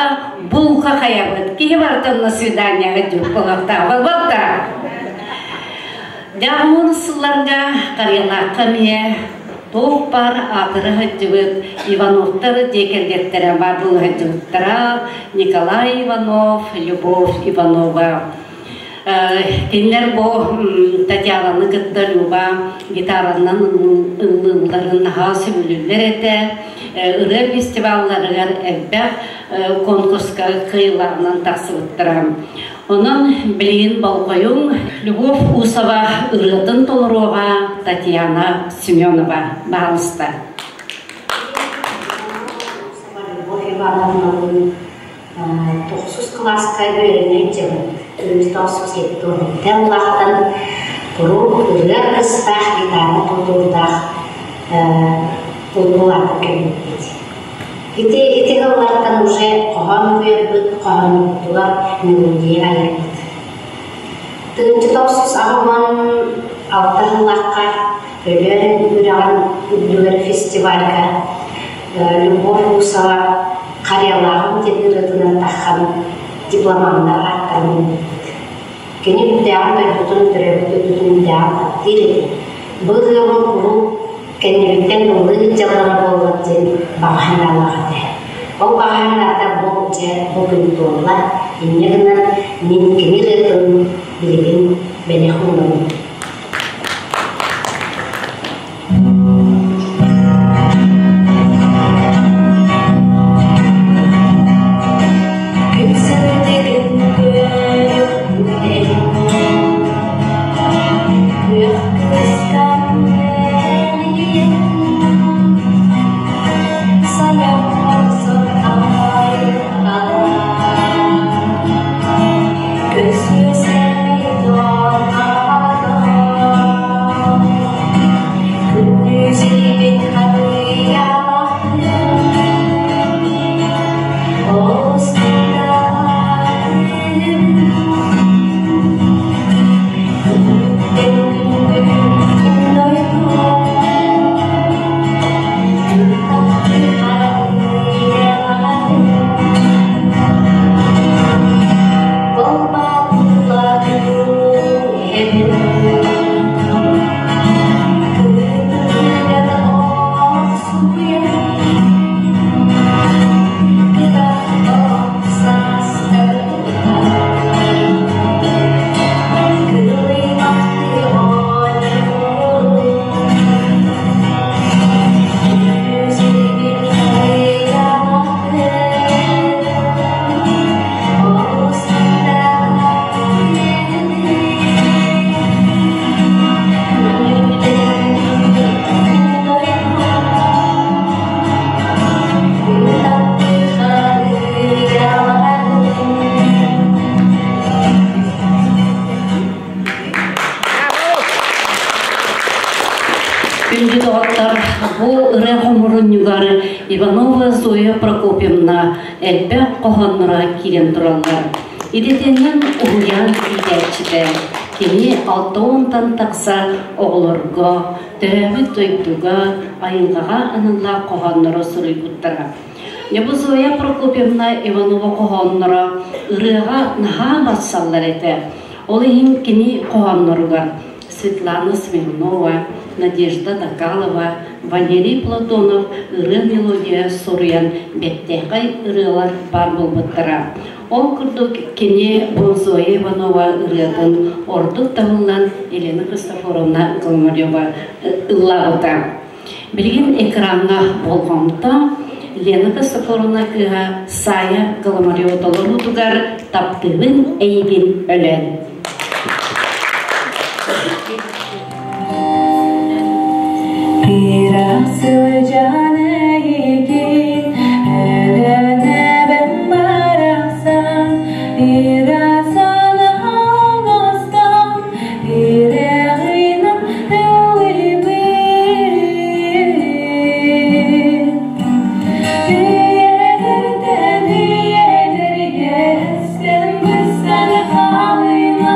булка хайабыт. Киһи барыта на свиданияҕа дьүк буолуохтаах. Дьаамын сылларга Карелаахха эмиэ Туох баар аатыра сылдьыбыт Ивановтар дьиэ кэргэттэрэ баар буола сылдьыбыттара Николай Иванов, Любовь Иванова. Кинилэр бу Татьянаны кытта Люба гитаранан ыллыылларын наһаа сөбүлүүллэр этэ. Ырыа фестивалларыгар элбэх конкурска кыайыылааҕынан тахсыбыттара. Онон билигин болҕойуҥ Любовь Усова ырыатын толоруоҕа Татьяна Семенова. Баһаалыста. Любовь Ивановналыын тохсус кылааска үөрэнэр дьон 1997 улаатан куруук ырыа аргыстаах гитара тутуурдаах улаатан кэлбиппит. Ити ити сыллартан уже хоһоон үөрбүт, хоһооннорбутугар мелодия айарбыт. Тыынчы тохсус 86 сыллаахха Өлөөн үрэҕин үрдүгэр фестивальга Любовь Усова Харыйалааҕым диэн ырыатынан таххан дипломаннар ааттарын ылбыппыт. Кини үрдээҕин дойдутун, төрөөбүт дойдутун үрдээҕин таптыыр этэ. Бу ырыабын куруук кэннибиттэн ыллыы сылдьаллара буоллар диэн баҕа санаалаах этэ. Ол баҕа санаата бу дьэ бу күн туолла. Инньэ гынан мин кини ырыатын билигин бэлэх уунабын. Күндү доҕоттор, бу ырыа хомурунньугар Иванова Зоя Прокопьевна элбэх хоһоонноро киирэн тураллар. Идэтинэн уһуйаан иитээччитэ. Кини 60-тан тахса оҕолорго, төрөөбүт дойдуга, айылҕаҕа аналлаах хоһооннору суруйбуттара. Дьэ бу Зоя Прокопьевна Иванова хоһоонноро ырыаҕа наһаа барсаллар этэ. Ол иһин кини хоһоонноругар Светлана Смирнова, Надежда Дакалова, Валерий Платонов ырыа мелодия суруйан бэртээхэй ырыалар баар буолбуттара. Ол курдук кини бу Зоя Иванова ырыатын ордук табыллан Елена Христофоровна Голомарева ыллаабыта. Билигин экраҥҥа болҕомто Лена Христофоровна кыыһа Сая Голомарева толоруутугар «Таптыыбын эйигин өлөн». Пирах сылдьан эйигин өлөнөбүн барахсан Ирасан оҥостон ирэҕинэн ыллыыбын Үйэлэртэн үйэлэргэ эстэн быстан хаалыма.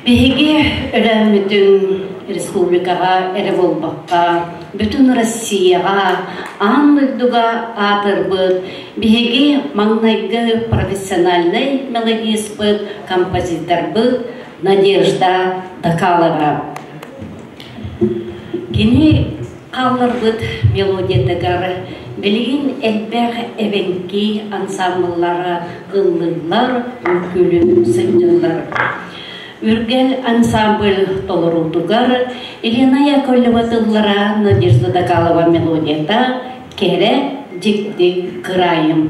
Биһиги Өлөөммүтүн республикаҕа эрэ буолбакка, бүтүн Россияҕа, аан дойдуга аатырбыт биһиги маҥнайгы профессиональнай мелодиспыт, композиторбыт Надежда Докалова. Кини хаалларбыт мелодиятыгар билигин элбэх эбэҥки ансаамбыллара ыллыыллар, үҥкүүлүү сылдьаллар. Үргэл ансамбль толоруутугар Елена Яковлева тыллара Надежда Докалова мелодията «Кэрэ дьикти кыраайым».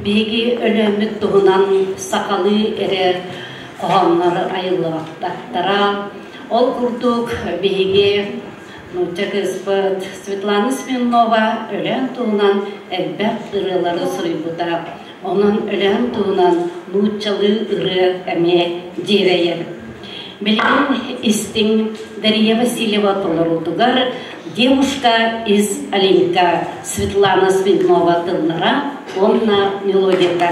Биһиги Өлөөммүт туһунан сахалыы эрэ хоһооннор айыллыбаттара. Ол курдук биһиги нуучча кыыспыт Светлана Смирнова Өлөөн туһунан элбэх ырыалары суруйбута. Онон Өлөөн туһунан нууччалыы ырыа эмиэ дьиэрэйэр. Билигин истиҥ Дария Васильева толоруутугар «Девушка из Оленька» Светлана Смирнова тыллара уонна мелодията.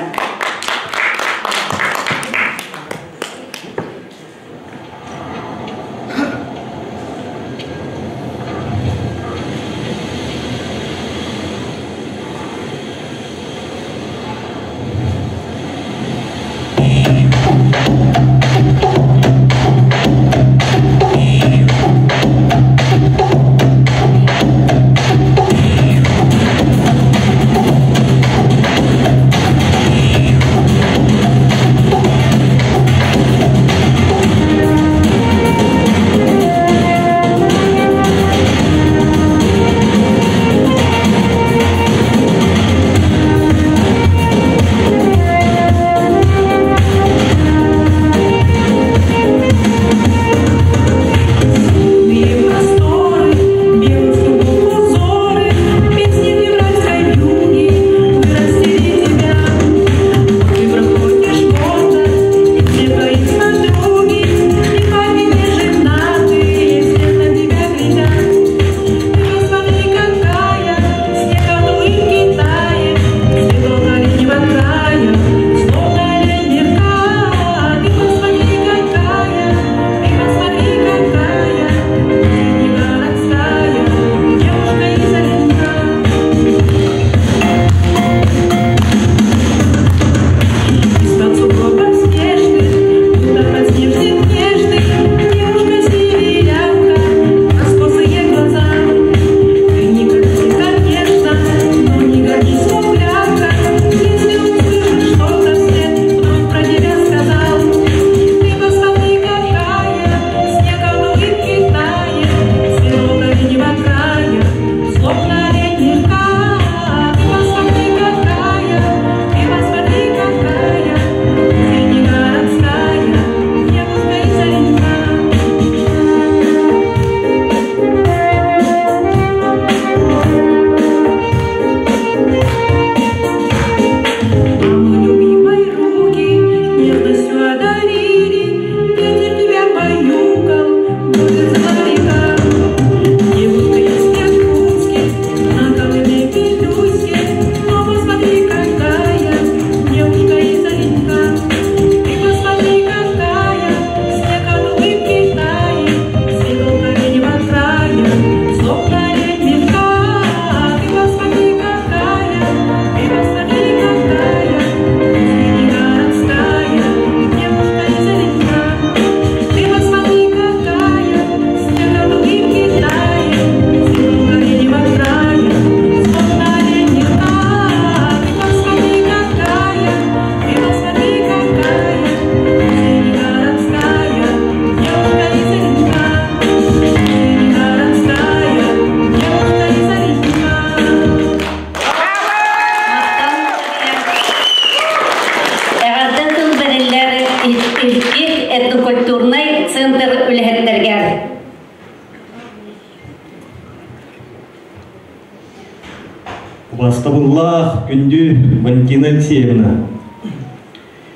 Убаастабыллаах күндү Валентина Алексеевна,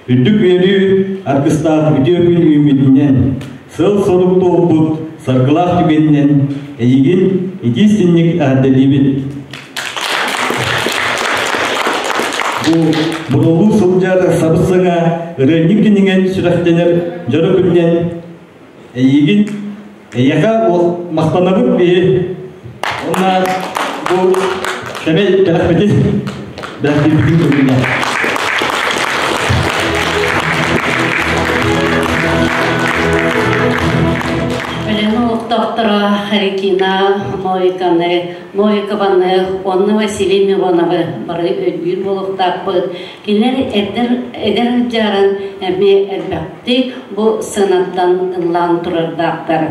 үрдүк үөрүү аргыстаах үтүө күн үүммүтүнэн, сыал-сорук туолбут саргылаах түгэнинэн эйигин итии синник эҕэрдэлиибит. Бу бурулуу сылдьар сабыс-саҥа ырыанньык кинигэн сүрэхтэнэр дьоро күнүнэн эйигин эйиэхэ махтанабыт биһи уонна бу сэмэй бэлэхпитин бэлэхтиирбитин көрүнэ. Өлен олохтоохторо Харикина Новиканы, Новикованы, уонна Василий Мироновы бары өйдүүр буолуохтаахпыт. Кинилэр эдэр, эдэр дьааран эмиэ элбэхтик бу сыанаттан ыллаан турардаахтар.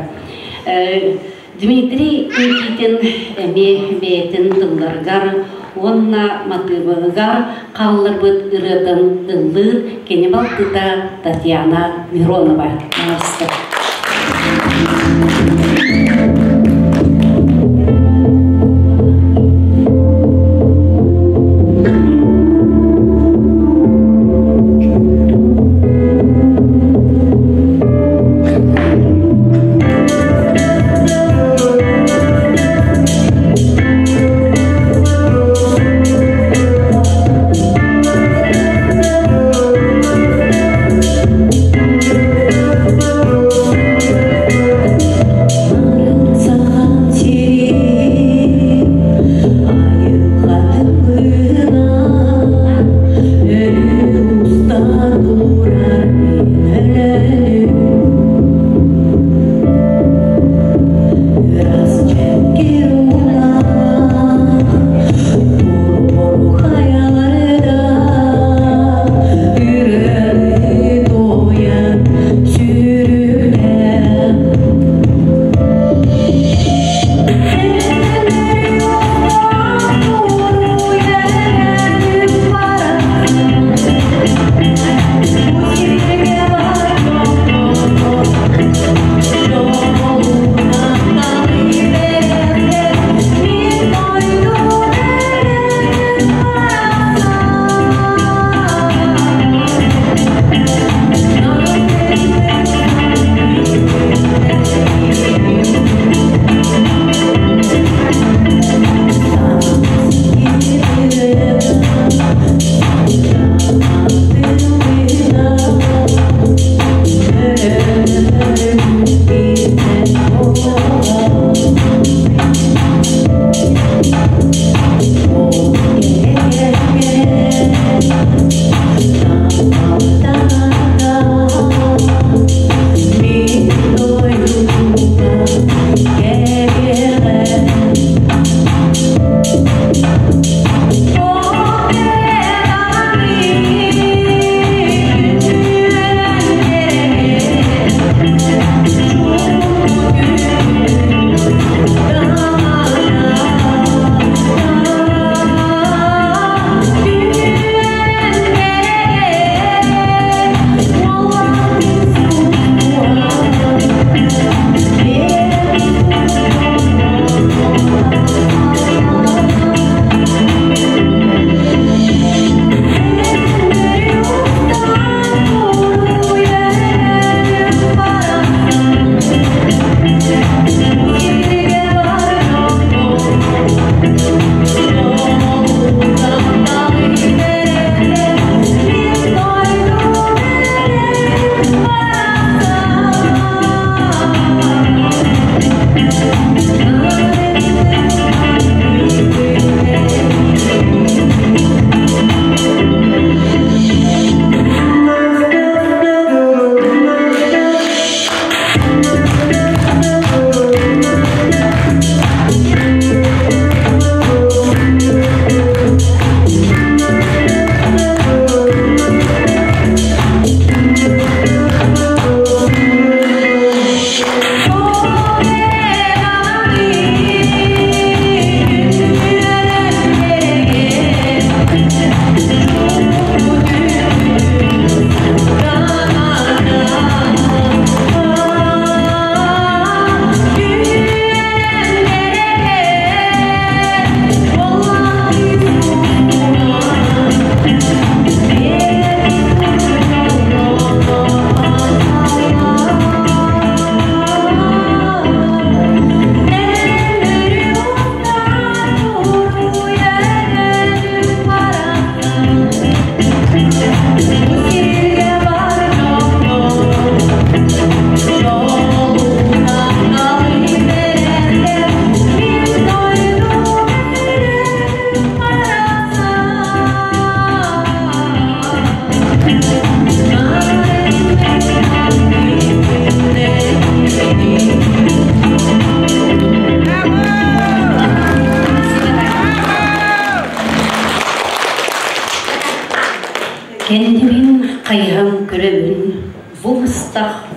Дмитрий Никитин эмиэ бэйэтин тылларыгар уонна матыыбыгар хаалларбыт ырыатын ыллыыр кини балтыта Татьяна Миронова.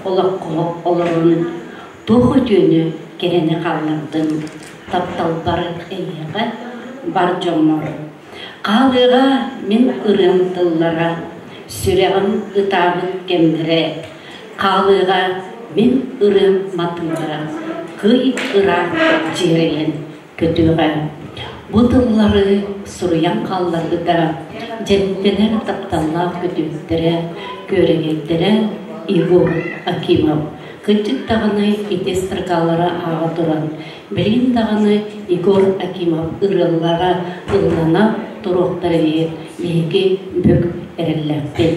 олоххо олорон туох үтүөнү кэрэни хааллардым тапталбар эйиэхэ бар дьоммор. Хаалыаҕа мин ырыам тыллара, сүрэҕим ытаабыт кэмнэрэ, хаалыаҕа мин ырыам матыылара, кый ыраах дьиэрэйэн көтүөҕэ. Бу тыллары суруйан хаалларбыта дьэнтэнэр тапталлаах көтүөттэрэ, күөрэгэйдэрэ Егор Акимов. Кырдьык даҕаны ити строкалары ааҕа туран, билигин даҕаны Егор Акимов ырыалара ыллана туруохтара диэн биһиги бүк эрэллээхпит.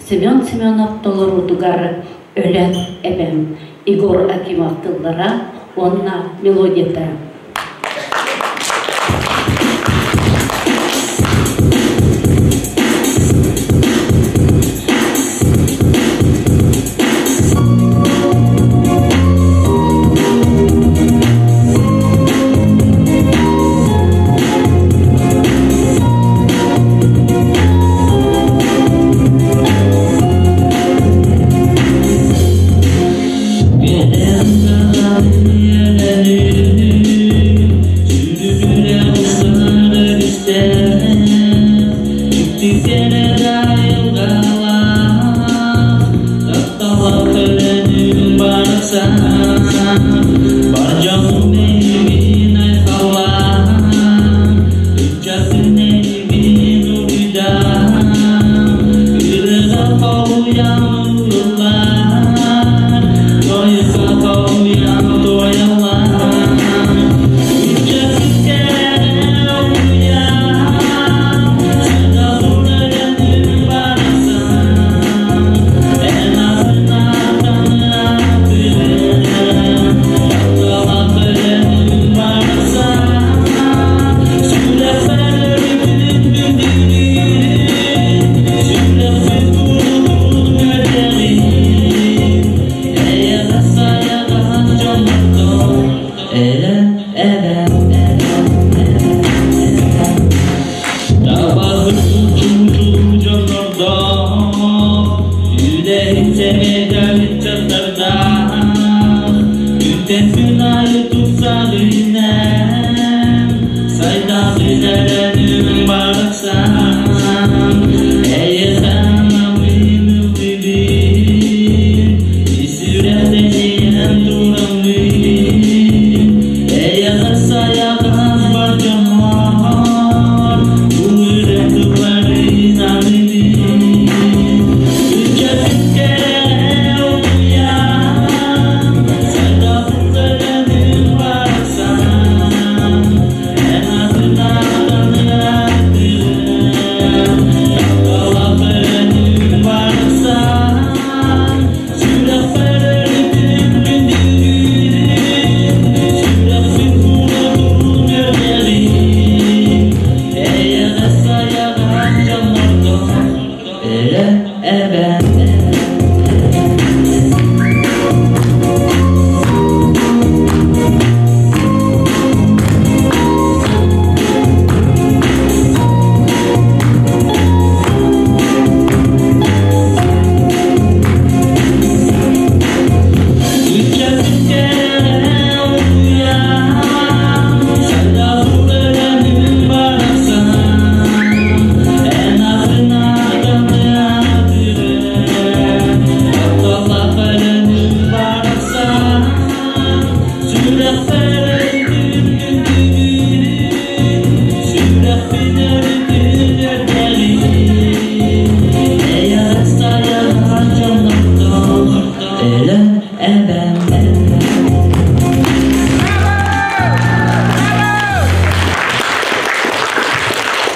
Семен Семенов толоруутугар Өлөн эбэм Егор Акимов тыллара уонна мелодията.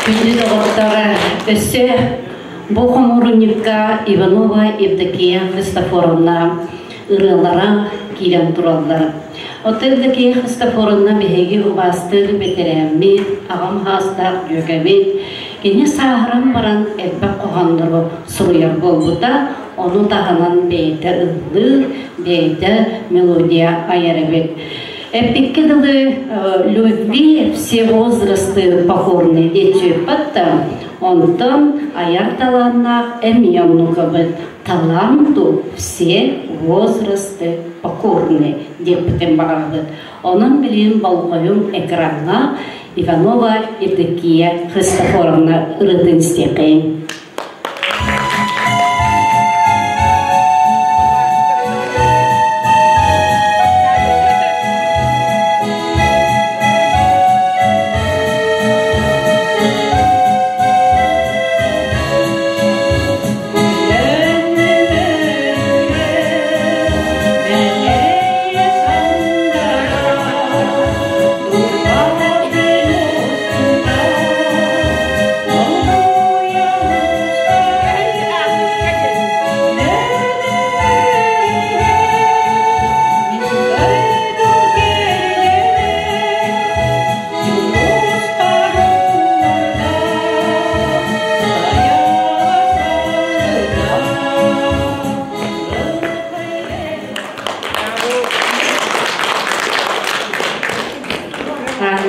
Күндү доҕоттор, өссө бу хомуурунньукка Иванова Евдокия Христофоровна ырыалара киирэн тураллар. Оттон Евдокия Христофоровна биһиги убаастыыр бэтэрээммит, аҕам хаастаах дьүөгэбит. Кини сааһыран баран элбэх хоһооннору суруйар буолбута, ону таһынан бэйэтэ ыллыыр, бэйэтэ мелодия айар эбит. Эппиккэ дылы любви все возрасты покорны диэччүппат онтон айар талааннаах эмиэ оннукабыт таланту все возрасты покорны диэппитин баҕарабыт. Онон билигин болҕойуҥ экраҥҥа Иванова Евдокия Христофоровна ырыатын истиэххэйиҥ.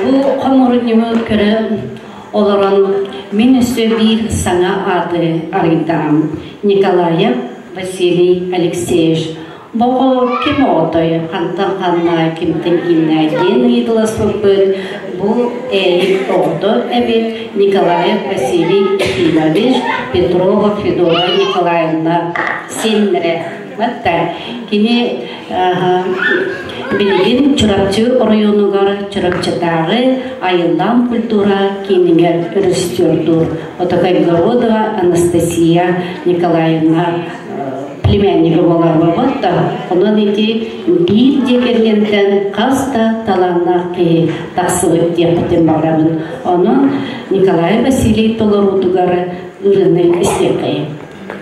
Бу хомуурунньугу көрө олорон мин өссө биир саҥа ааты арыйдаам. Николаев Василий Алексеевич Боҕо ким оҕотой, хантан ханна, кимтэн кииннээ диэн ыйыталаспыппыт. Бу Ээйик оҕото эбит Николаев Василий Ефимович Петрова Федора Николаевна сиэннэрэ. Батта кини билигин Чурапчы оройуонугар Чурапчытааҕы Айыллаан культура киинигэр режиссердуур Отокайгородова Анастасия Николаевна племяннига буолар буолбат да, онон ити биир дьиэ кэргэнтэн хас да талааннаах киһи тахсыбыт диэхпитин баҕарабын. Онон Николай Васильевич толоруутугар ырыаны истиэххэйиҥ.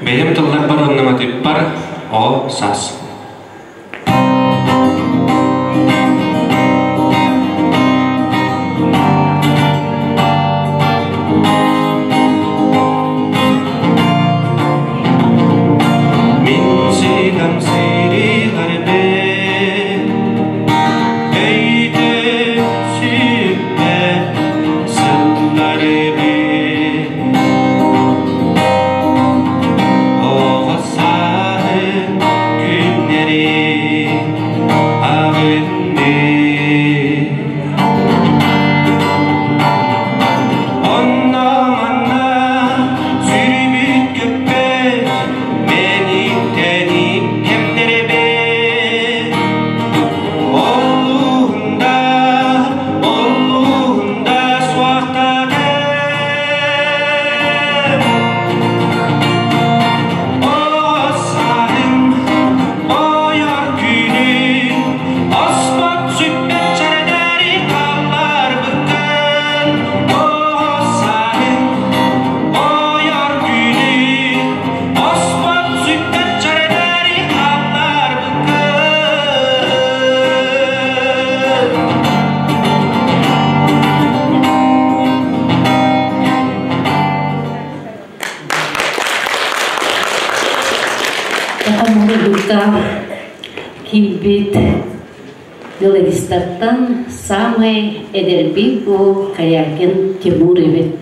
Бэйэм тылларбар уонна о саас. Мин сидам сири харбе Эйде сүппе сыллары Оҕо сааһым күннэри аҕынны Онно-манна сүрүбүт көппөт мэниктэнин кэмнэрибит Оллуһунда, оллуһунда суохтаатым Оҕо сааһым ойор күнүн оспот сүппэт чэрэдэри хаалларбыккын Оҕо сааһым ойор күнүн оспот сүппэт чэрэдэри хаалларбыккын. Хомуурунньукка киирбит мелодистартан саамай эдэрбит бу Корякин Тимур эбит.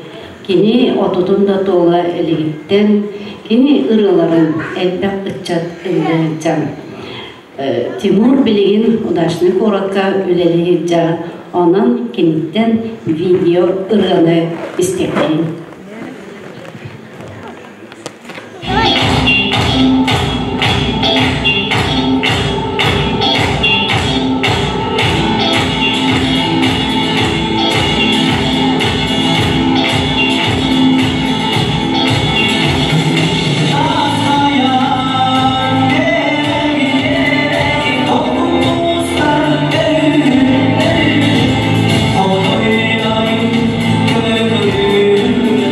Кини отутун да туола илигиттэн кини ырыаларын элбэх ыччат ыллыырдьан. Тимур билигин Удачный куоракка үлэлиир онон киниттэн видео ырыаны истиэххэйиҥ. Thank you.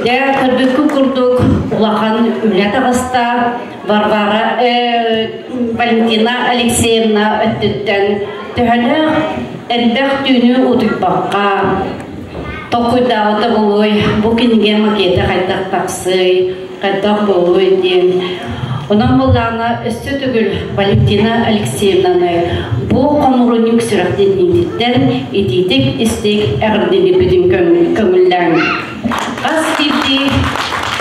Дьэ, көрбүккү курдук улахан үлэ таҕыста. Варвара Валентина Алексеевна өттүттэн төһөлөөх элбэх түүнү утуйбакка толкуйдаабыта буолуой, бу кинигэ макета хайдах тахсыай, хайдах буолуой диэн. Онон буоллаҕына өссө төгүл Валентина Алексеевнаны бу хомурунньук сүрэхтэниититтэн итиитик истик эҕэрдэлиирбитин көҥүллээҥ. Хас биирдии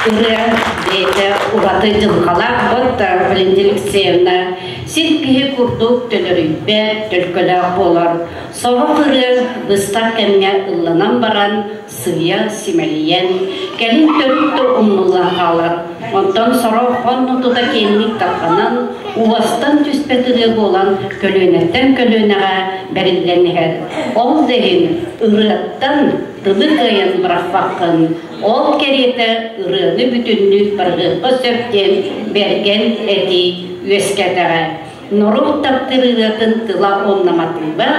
ырыа бэйэтэ ураты дьылҕалаах вот Валентина Алексеевна син киһи курдук төлөрүйбэт, төлкөлөөх буолар. Сорох ырыа быстах кэмҥэ ылланан баран сыыйа симэлийэн, кэлин төрүт да умнуллан хаалар. Онтон сорох онно тута киэҥник тарҕанан, уостан түспэт ырыа буолан көлүөнэттэн көлүөнэҕэ бэриллэн иһэр. Ол да иһин ырыаттан тылы кыайан бырахпаккын, ол кэриэтэ ырыаны бүтүннүү барыһыахха сөп диэн бэргэн этии үөскээтэҕэ. Норуот таптыыр ырыатын тыла уонна матыыба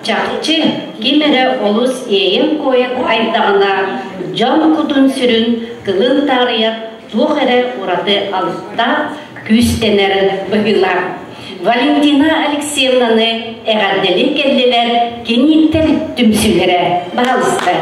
чахчы ким эрэ олус иэйэн-куойан айдаҕына дьон кутун-сүрүн кылын таарыйар туох эрэ ураты алыптаах күүстэнэр быһыылаах. Валентина Алексеевнаны эҕэрдэлии кэллилэр кинииттэр түмсүүлэрэ. Баһаалыста.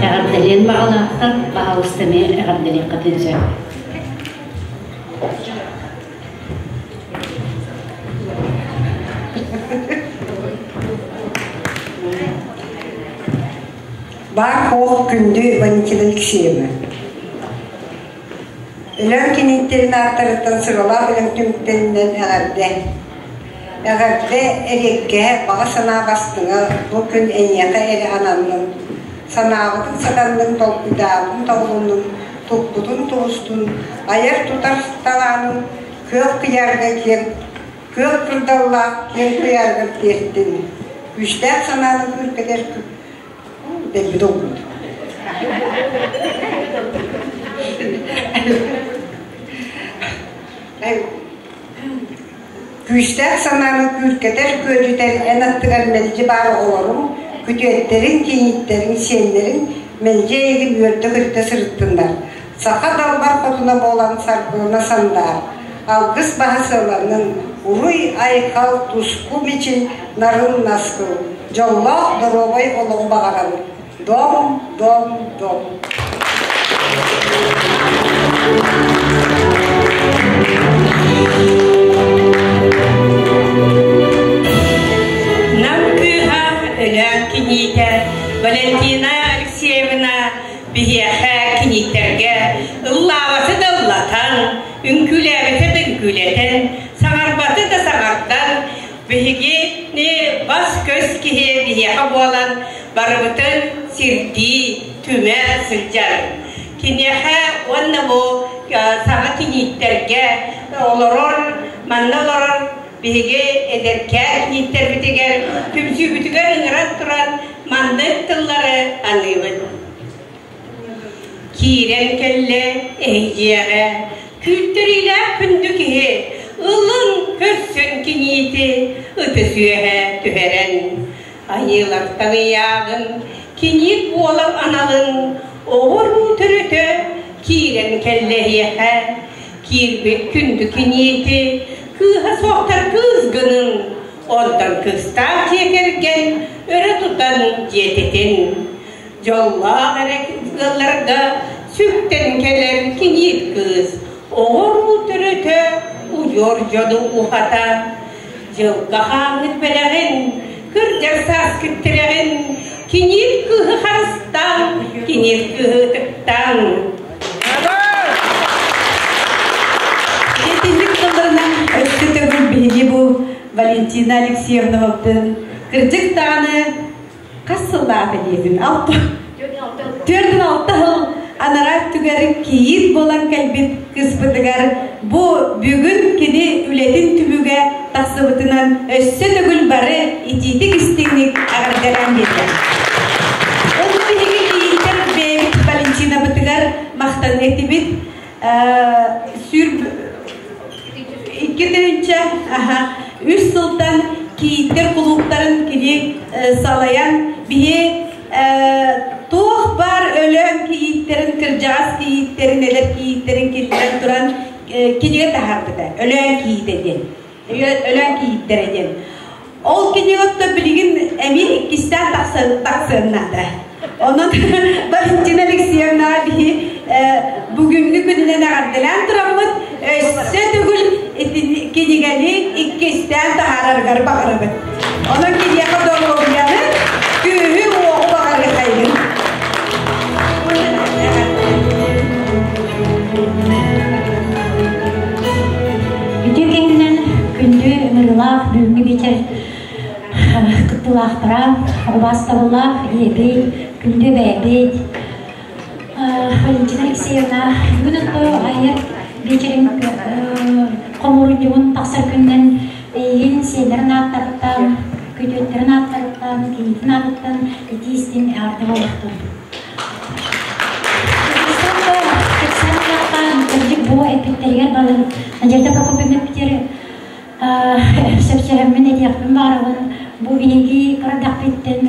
Эҕэрдэлиэн баҕалаахтар баһаалыста эмиэ эҕэрдэлиэххитин сөп. Баар суох күндү Валентина Алексеевна. Өлөөн киниттэрин ааттарыттан сыралаах үлэм түмүктэринэн эҕэрдэ. Эҕэрдэ эриэккэһэ баҕа санаа бастыҥа бу күн эйиэхэ эрэ ананнын. Санаабытын сатаннын, толкуйдаабытын тобулуннун, туппутун тулустун, айар-тутар талаанын күөх кыйаарга киэҥ күөх кырдаллаах киэҥ куйаарыгар тиэртин. Күүстээх санааны күүркэтэр дэлби долгуйду. Күүстээх санааны күүркэтэр күөдьүтэр эн аттыгар мэлдьи баар оҕолоруҥ, күтүөттэриҥ, кийииттэриҥ, сиэннэриҥ мэлдьи эйигин үөрдэ-көтүтэ сырыттыннар. Саха далбар хотуна буолан саргылана сандаар. Алгыс баһа сыаланнын, уруй-айхал, туску мичил, нарын наскыл, дьоллоох доруобай олоҕу баҕарабыт. Дом, дом, дом. Нам кыыһа Өлөөн киниитэ Валентина Алексеевна биһиэхэ кинииттэргэ ыллаабаты да ыллатан, үҥкүүлээбити да үҥкүүлэтэн, саҥарбаты да саҥардан, биһигини бас-көс киһи биһиэхэ буолан барыбытын сирдии, түмэ сылдьар. Киниэхэ уонна бу саҥа кинииттэргэ олорор, манна олорор биһиги эдэркээн кинииттэрбитигэр, түмсүүбүтүгэр ыҥыран туран маннык тыллары аныыбыт. Киирэн кэллэ эһидьиэҕэ, күүттэриилээх күндү киһи, ылын көрсөн киниити ытыс үөһэ түһэрэн. Айыылартан ыйааҕын, киниит буолар аналын оҕо-уруу төрүтэ киирэн кэллэ эһиэхэ. Киирбит күндү киниити кыыһа суохтар кыыс гынын, онтон кыыстаах дьиэ кэргэн өрө тутан дьиэтитин. Дьоллоох эрэ ыалларга сүктэн кэлэр киниит кыыс оҕо-уруу төрүтэ удьуор дьону уһата. Дьылга хааммыт бэлэҕин, кырдьар сааскыт тирэҕин, киниит кыыһы харыстаан, киниит кыыһы ытыктаан. Валентина Алексеевнабытын кырдьык даҕаны хас сыллаата диэтин алта түөртүн алта сыл анараа өттүгэр кийиит буолан кэлбит кыыспытыгар бу бүгүн кини үлэтин түмүгэ тахсыбытынан өссө төгүл бары итиитик истиҥник эҕэрдэлээн биэрдэ. Ол биһиги кийииттэр бэйэбит Валентинабытыгар махтаныа этибит. Сүр 2 үс сылтан кийииттэр кулууптарын кини салайан биһи туох баар өлөөн кийииттэрин, кырдьаҕас кийииттэрин, эдэр кийииттэрин киллэрэн туран кинигэ таһаарбыта. Өлөөн кийиитэ диэн. Өлөөн кийииттэрэ диэн. Ол кинигэ оттон билигин эмиэ иккистээн тахсыан наада. Онон Валентина Алексеевнаҕа биһи бүгүҥҥү күнүнэн эҕэрдэлээн тураммыт, өссө төгүл кинигэни иккистээн таһаарарыгар баҕарабыт. Онон киниэхэ доруобуйаны, күүһү-уоҕу баҕарыахайгын. Үтүө киһинэн күндү ыҥырыылаах бүгүҥҥү биэчэр кыттыылаахтара, убаастабыллаах ийэбит, күндү эбээбит Валентина Алексеевна бүгүн отто айар биэчэрин хомуурунньугун тахсар күнүнэн эйигин сиэннэрин ааттарыттан, күтүөттэрин ааттарыттан, кийиитин аатыттан итии-истиҥ эҕэрдэ буолуохтун. Кырдьык бу эппиттэригэр бары Надежда Прокопьевна эппитигэр сөпсөһөммүн этиэхпин баҕарабын. Бу биһиги кыра эрдэхпиттэн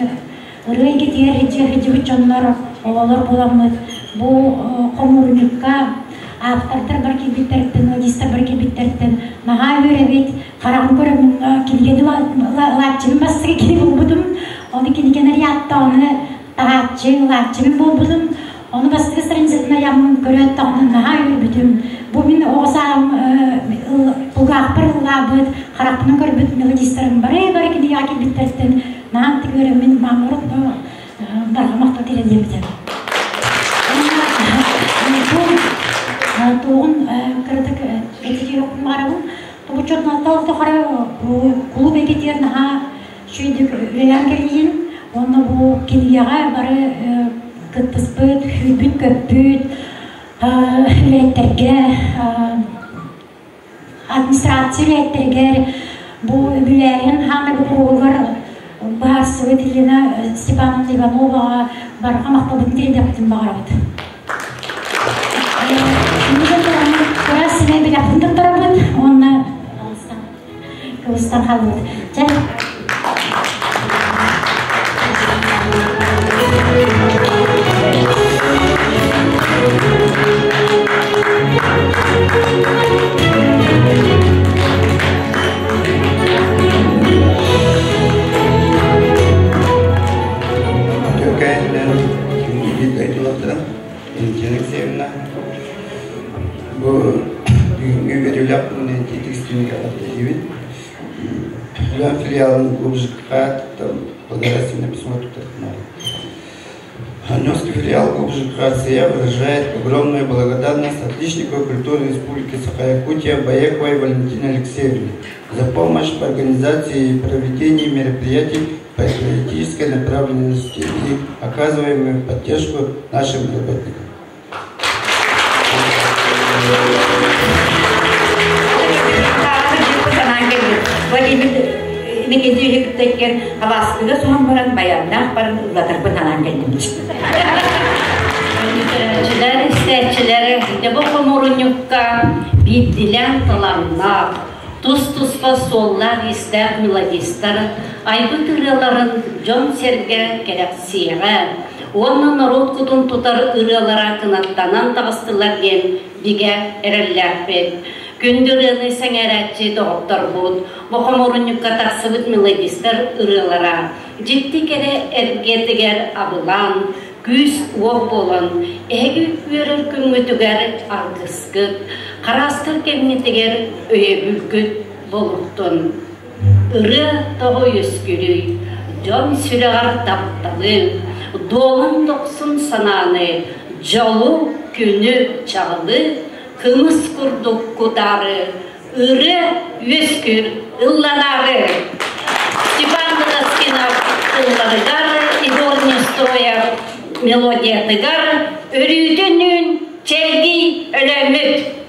ырыа эйгэтигэр сылдьыбыт дьоннор, оҕолор буоламмыт бу хомуурунньукка ааптардар бар киирбиттэриттэн, мелодистар бар киирбиттэриттэн наһаа үөрэбит. Хараҕым көрөммүн кинигэни ылааччыбын бастакы киһи булбутум. Ону кинигэни арыйаатта, ону таһааччы, ылааччыбын буолбутум. Ону бастакы страницатын айаммын көрөөт даҕаны наһаа үөрбүтүм. Бу мин оҕо сааһым кулгаахпар ыллаабыт, харахпынан көрбүт мелодистарым бары-бары кинигэҕэ киирбиттэриттэн наһаа ытык үөрэммин мааммар барҕа махтал тириэрдиэбитэ. Бу туоҕун кыратык этитиэхпин баҕарабын. Бу чорнотол тухары кулууп эйгэтигэр наһаа үчүгэйдик үлэлээн кэллигин уонна бу кинигэҕэ бары кыттыспыт, сүүрбүт-көппүт үлэһиттэргэ, администрация үлэһиттэригэр бу үбүлээһин хаамай боппуруоһугар быһаарсыбыт Елена Степановна Ивановаҕа барҕа махталбытын тириэрдиэхпитин баҕарабыт. Кыра сэмэй бэлэхпин туттарабыт уонна Кыбыстан хаалбыт. Чэ. Төкәннән күндү Валентина Алексеевна бу бүгүҥҥү үөрүүлээх күнүнэн итиитик эҕэрдэлиибит. Өлөөн филиалын ГУБЖК благодарственное письмо туттарытынары. Анневский филиал ГУБЖК выражает огромную благодарность отличнику культуры Республики Саха-Якутия Баековой Валентине Алексеевне за помощь в организации и проведении мероприятий патриотической направленности и оказываемую поддержку нашим работникам. Владимир Абаскыга суһан баран баяннаах баран ыллатарбын анаан кэллим. Көрөөччүлэр, истээччилэр дьэ бу хомуурунньукка биирдилээн талааннаах, тус-туспа суоллаах-иистээх мелодистар айбыт ырыаларын дьон-сэргэ кэрэхсиэҕэ уонна норуот кутун тутар ырыалара кынаттанан таҕыстылар диэн бигэ эрэллээхпит. Күндү ырыаны сэҥээрээччи доҕотторбут, бу хомуурунньукка тахсыбыт мелодистар ырыалара дьикти кэрэ эргиэтигэр абылаан, күүс-уох буолан, эһиги үөрэр күҥҥүтүгэр аргыскыт, хараастар кэмҥитигэр өйөбүлгүт буолуохтун. Ырыа тоҕо үөскүүрүй, дьон сүрэҕэр тапталы, дуолан дохсун санааны, дьолу, күнү, чаҕылы, кымыс курдук кутаары. Ырыа үөскүүр ылланаары. Степан Дадаскинов тылларыгар, Егор Нестоев мелодиятыгар өрүүтүн чэлгий өлөөммүт.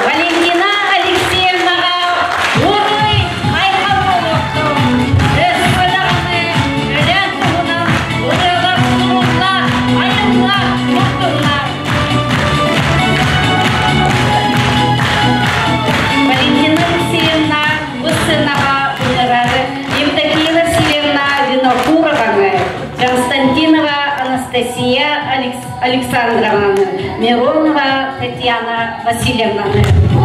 Валентина Алексеевнаҕа уруй айхал буолуохтун! Өссө даҕаны Өлөөн туһунан ырыалар сурулла, айылла турдуннар! Валентина Алексеевна бу сценаҕа ыҥырар Евдокия Васильевна Винокурованы, Константинова Анастасия Александровнаны, Миронова Татьяна Васильевнаны.